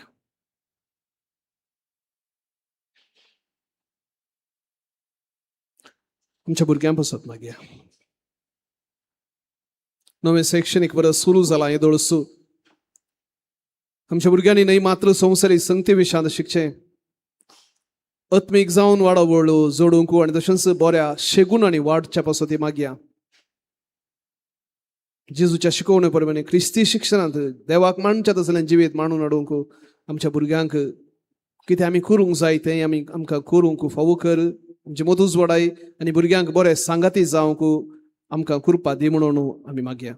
आमच्या भुरग्यां पासत मागीर. नवें शैक्षणीक वर्स सुरू जालां येदोळसू आमच्या भुरग्यांनी न्हय मात्र संवसारीक संगती विशयांत शिकचें, आत्मीक जावन वाडावळ जोडूंक आनी तशेंच बऱ्या शेगून आनी वाडच्या पासत मागया. जेजूच्या शिकवणे प्रमाणे क्रिस्ती शिक्षणांत देवाक मानच्या तसलें जिवीत मांडून हाडूंक आमच्या भुरग्यांक कितें आमी करूंक जाय तें आमी आमकां करूंक फावो कर. आमची मदूच वाडाय आनी भुरग्यांक बरें सांगाती जावंक आमकां कृपा दी म्हणून आमी मागया.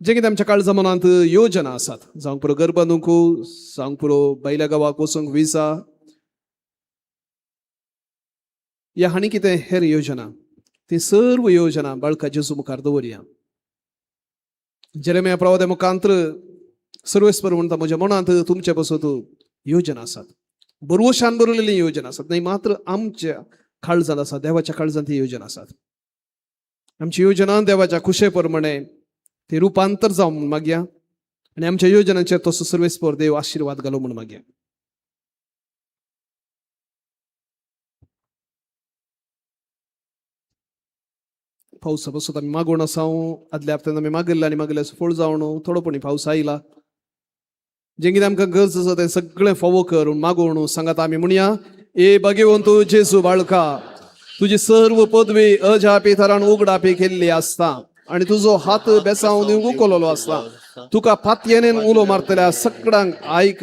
जें कितें आमच्या काळजा मनांत योजना आसात, जावंक पुरो घर बांदूंक, जावंक पुरो भायल्या गांवाक वचूंक विजा या हांणी कितें हेर योजना, ती सर्व योजना बाळका जेजू मुखार दवरया. जेरेमिया प्रवाद्या मुखांत्र सर्वेस्पर म्हणटा, म्हज्या मनांत तुमचे पासत योजना आसात, बरवशान बरयलेली योजना आसात, न्हय मात्र आमच्या काळजांत आसा, देवाच्या काळजांत ही योजना आसात. आमची योजना देवाच्या खुशे प्रमाणे ते रुपांतर जावं म्हूण मागया आनी आमच्या योजनांचेर तसो सर्वेस्पर देव आशिर्वाद घालो म्हूण मागया. पावसा पासून आमी मागोवन आसा, आदल्या हप्त्यान आमी मागिल्लें आनी मागिल्लें फळ जावन थोडो पणी पावस आयला. जें कितें आमकां गरज आसा तें सगळें फावो कर मागोवन सांगात आमी म्हणया, ए भाग्यवंत जेजू बाळका, तुजी सर्व पदवी अजापी थरान उगडापी केल्ली आसता. आनी तुजो हात बेसांव दिवंक उखलोलो आसता. तुका पातयेनेन उलो मारतल्या सगळ्यांक आयक.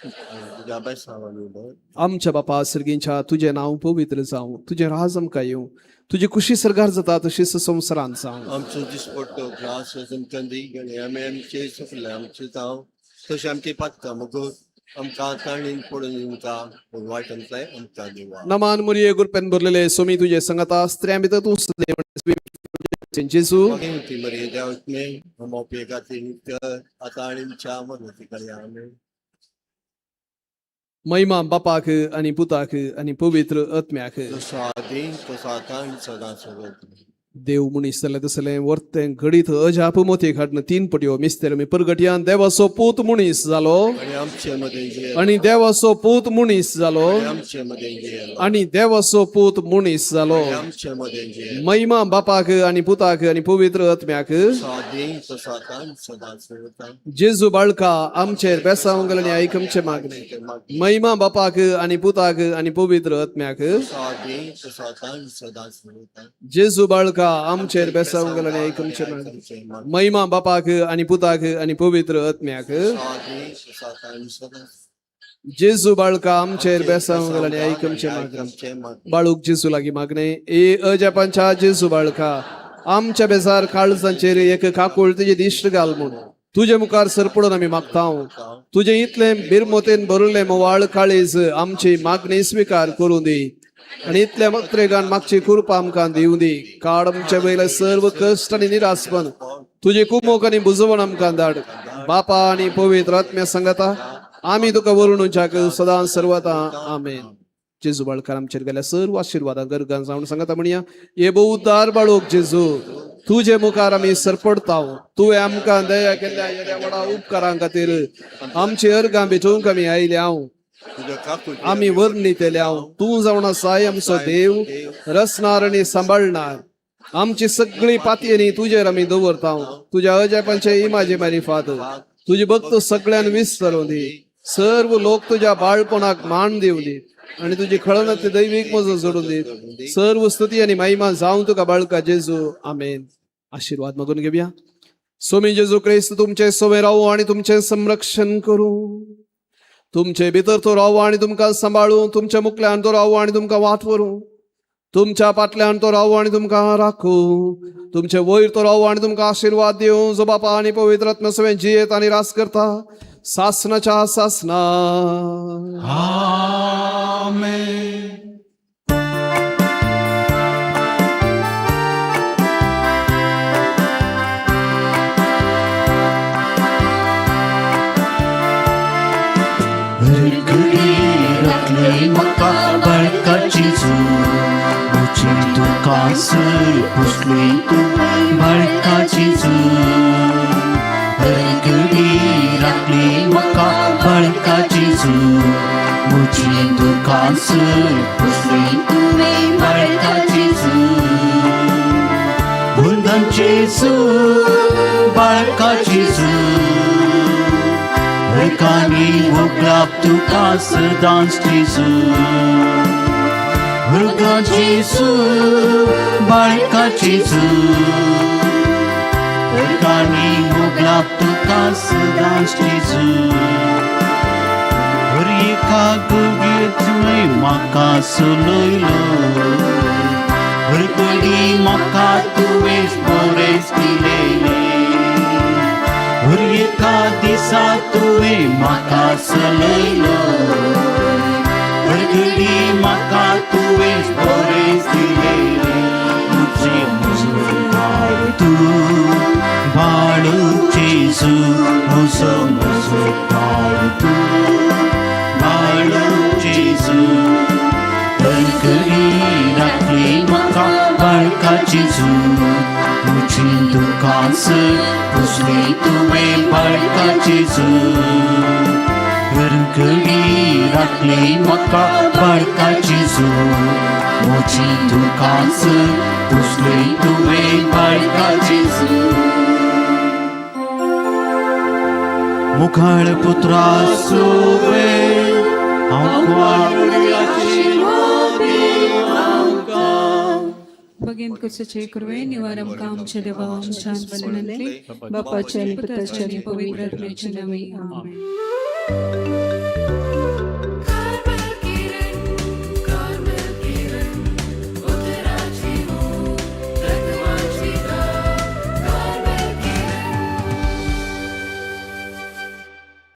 तुज्या बेसांवांनी उलो. आमच्या बापा सर्गींच्या, तुजें नांव पवित्र जावं, तुजें राज आमकां येवं, तुजी खुशी सरगार जाता तशीच संवसारांत जावं. आमचो दिसपट्टो ग्रास आमकां दी आनी आमी आमचे चुकले आमचे जावं तशें आमची पात्ता मगो आमकां ताणीन पडून दिवका, पूण वायट आमकां आमकां दिवा. नमान मुरये, गुरपेन भरलेले, सोमी तुजे संगता, स्त्रियां भितर तूं सदैव जेजू. मागीर ती मरे देवत आम खातीर आतां आनी आमच्या मदती करया. आमी महिमा बापाक आनी पुताक आनी पवित्र आत्म्याक. जसो आदी तसो आतां आनी सदां सदां. देव मनीस जालें तसलें वर्तें घडीत अजाप मोती हाडून तीन पटयो मिस्तेर मी परगटयान देवाचो पूत मनीस जालो. आनी आमचे मदें जियेलो. आनी देवाचो पूत मनीस जालो. आनी आमचे मदें जियेलो. आनी देवाचो पूत मनीस जालो. आनी आमचे मदें जियेलो. महिमा बापाक आनी पुताक आनी पवित्र आत्म्याक. जसो आदी तसो आतां आनी सदां सदां. जेजू बाळका, आमचेर बेसावंक आनी आयक आमचें मागणें. महिमा बापाक आनी पुताक आनी पवित्र आत्म्याक. जसो आदी तसो आतां आनी सदां सदां. जेजू बाळका, आमचेर बेसावंक आनी आयक आमचें मागणें. महिमा बापाक आनी पुताक आनी पवित्र आत्म्याक. जसो आदी तसो आतां आनी सदां. जेजू बाळका, आमचेर बेसावंक आनी आयक आमचें मागणें. बाळूक जेजू लागीं मागणें. ए अजापांच्या जेजू बाळका, आमच्या बेजार काळजांचेर एक काकूळ तुजी दिश्ट घाल म्हूण तुजे मुखार सरपडून आमी मागता. तुजें इतलें बिरमोतेन भरिल्लें मोवाळ काळीज आमची मागणी स्विकार करूं दी आनी इतल्या मत्रेगान मागची कृपा आमकां दिवं दी. काड आमचे वयले सर्व कश्ट आनी निरासपण, तुजी कुमोक आनी बुजवण आमकां धाड. बापा आनी पवित्र आत्म्या संगता आमी तुका वरुणूच्याक सदां सर्वता. आमेन. जेजू बाळकार, आमचेर गेल्या सर्व आशिर्वादां गरगान जावन सांगता म्हणया. हे बहुदार बाळूक जेजू, तुजे मुखार आमी सरपडताव. तुवें आमकां दया केल्ल्या येद्या व्हडा उपकारां खातीर आमची अर्गां भेटोवंक आमी आयल्या हांव. तुज्या काकूळ आमी वर्णितल्या तूं जावन आसाय आमचो देव, रचणार आनी सांबाळणार. आमची सगळी पातयेनी तुजेर आमी दवरता. तुज्या अजापांचे इमाजे मारिफात तुजी भक्त सगळ्यान विसरून दी. सर्व लोक तुज्या बाळपणाक मान दिवं दी आणि तुजी खळनात दैवीक मजो जोडून दी. सर्व स्तुती आणि महिमा जावं तुका बाळका जेजू. आमेन. आशीर्वाद मागून घेऊया. स्वामी जेजू क्रिस्त तुमचे सोवे रावू आणि तुमचे संरक्षण करू. तुमचे भितर तो रावू आणि तुमकां सांबाळू. तुमच्या मुखल्यान तो रावू आणि तुमकां वाट व्हरूं. तुमच्या पाटल्यान तो रावू आणि तुमकां राखू. तुमचे वयर तो रावू आणि तुमकां आशीर्वाद दिवं, जो बापा आणि पवित्र आत्मा सगळें जियेत आणि रास करता सासनाच्या सासना. आमेन. घरघरी राखले म्हाका बाळकाची जू, म्हजी दुकां सर पुसली तुवें बाळकाची जू. घरघरी राखली म्हाका बाळकाची जू, म्हजी दुकां सर पुसली तुवें बाळकाची जू. बुंदांची जू, बाळकाची जू, हरकानी होगलाप तुका सदांच जेजू. हरका जेजू, बाळका जेजू, हरकानी होगलाप तुका सदांच जेजू. हर एका घडये तुवें म्हाका सलयलो, हर घडी म्हाका तुवें बरेंच दिलेलें. हर एका दिसा तुवें म्हाका सलयलो, हर घडी म्हाका तुवें बरेंच दिलेलें. म्हजें मुजोकार तूं बाळू जेजू, म्हजो मुजोकार तूं बाळू जेजू. घरघरी राखली म्हाका बाळकाची जू, म्हजी दुकां सर पुसली तुवें बाळकाची जू. घरघरी राखली म्हाका बाळकाची जू, म्हजी दुकां सर पुसली तुवें बाळकाची जू. मुखाळ पुत्रा सुवे हांव बगेन कुसचे कुरवे निवार आमकां आमच्या देवा आमच्या स्मरणांतले बापाच्या आनी पुताच्या पुताच्या आनी आनी पवित्र पवित्र आत्म्याच्या आत्म्याच्या नांवान नांवान. आमेन. आमेन.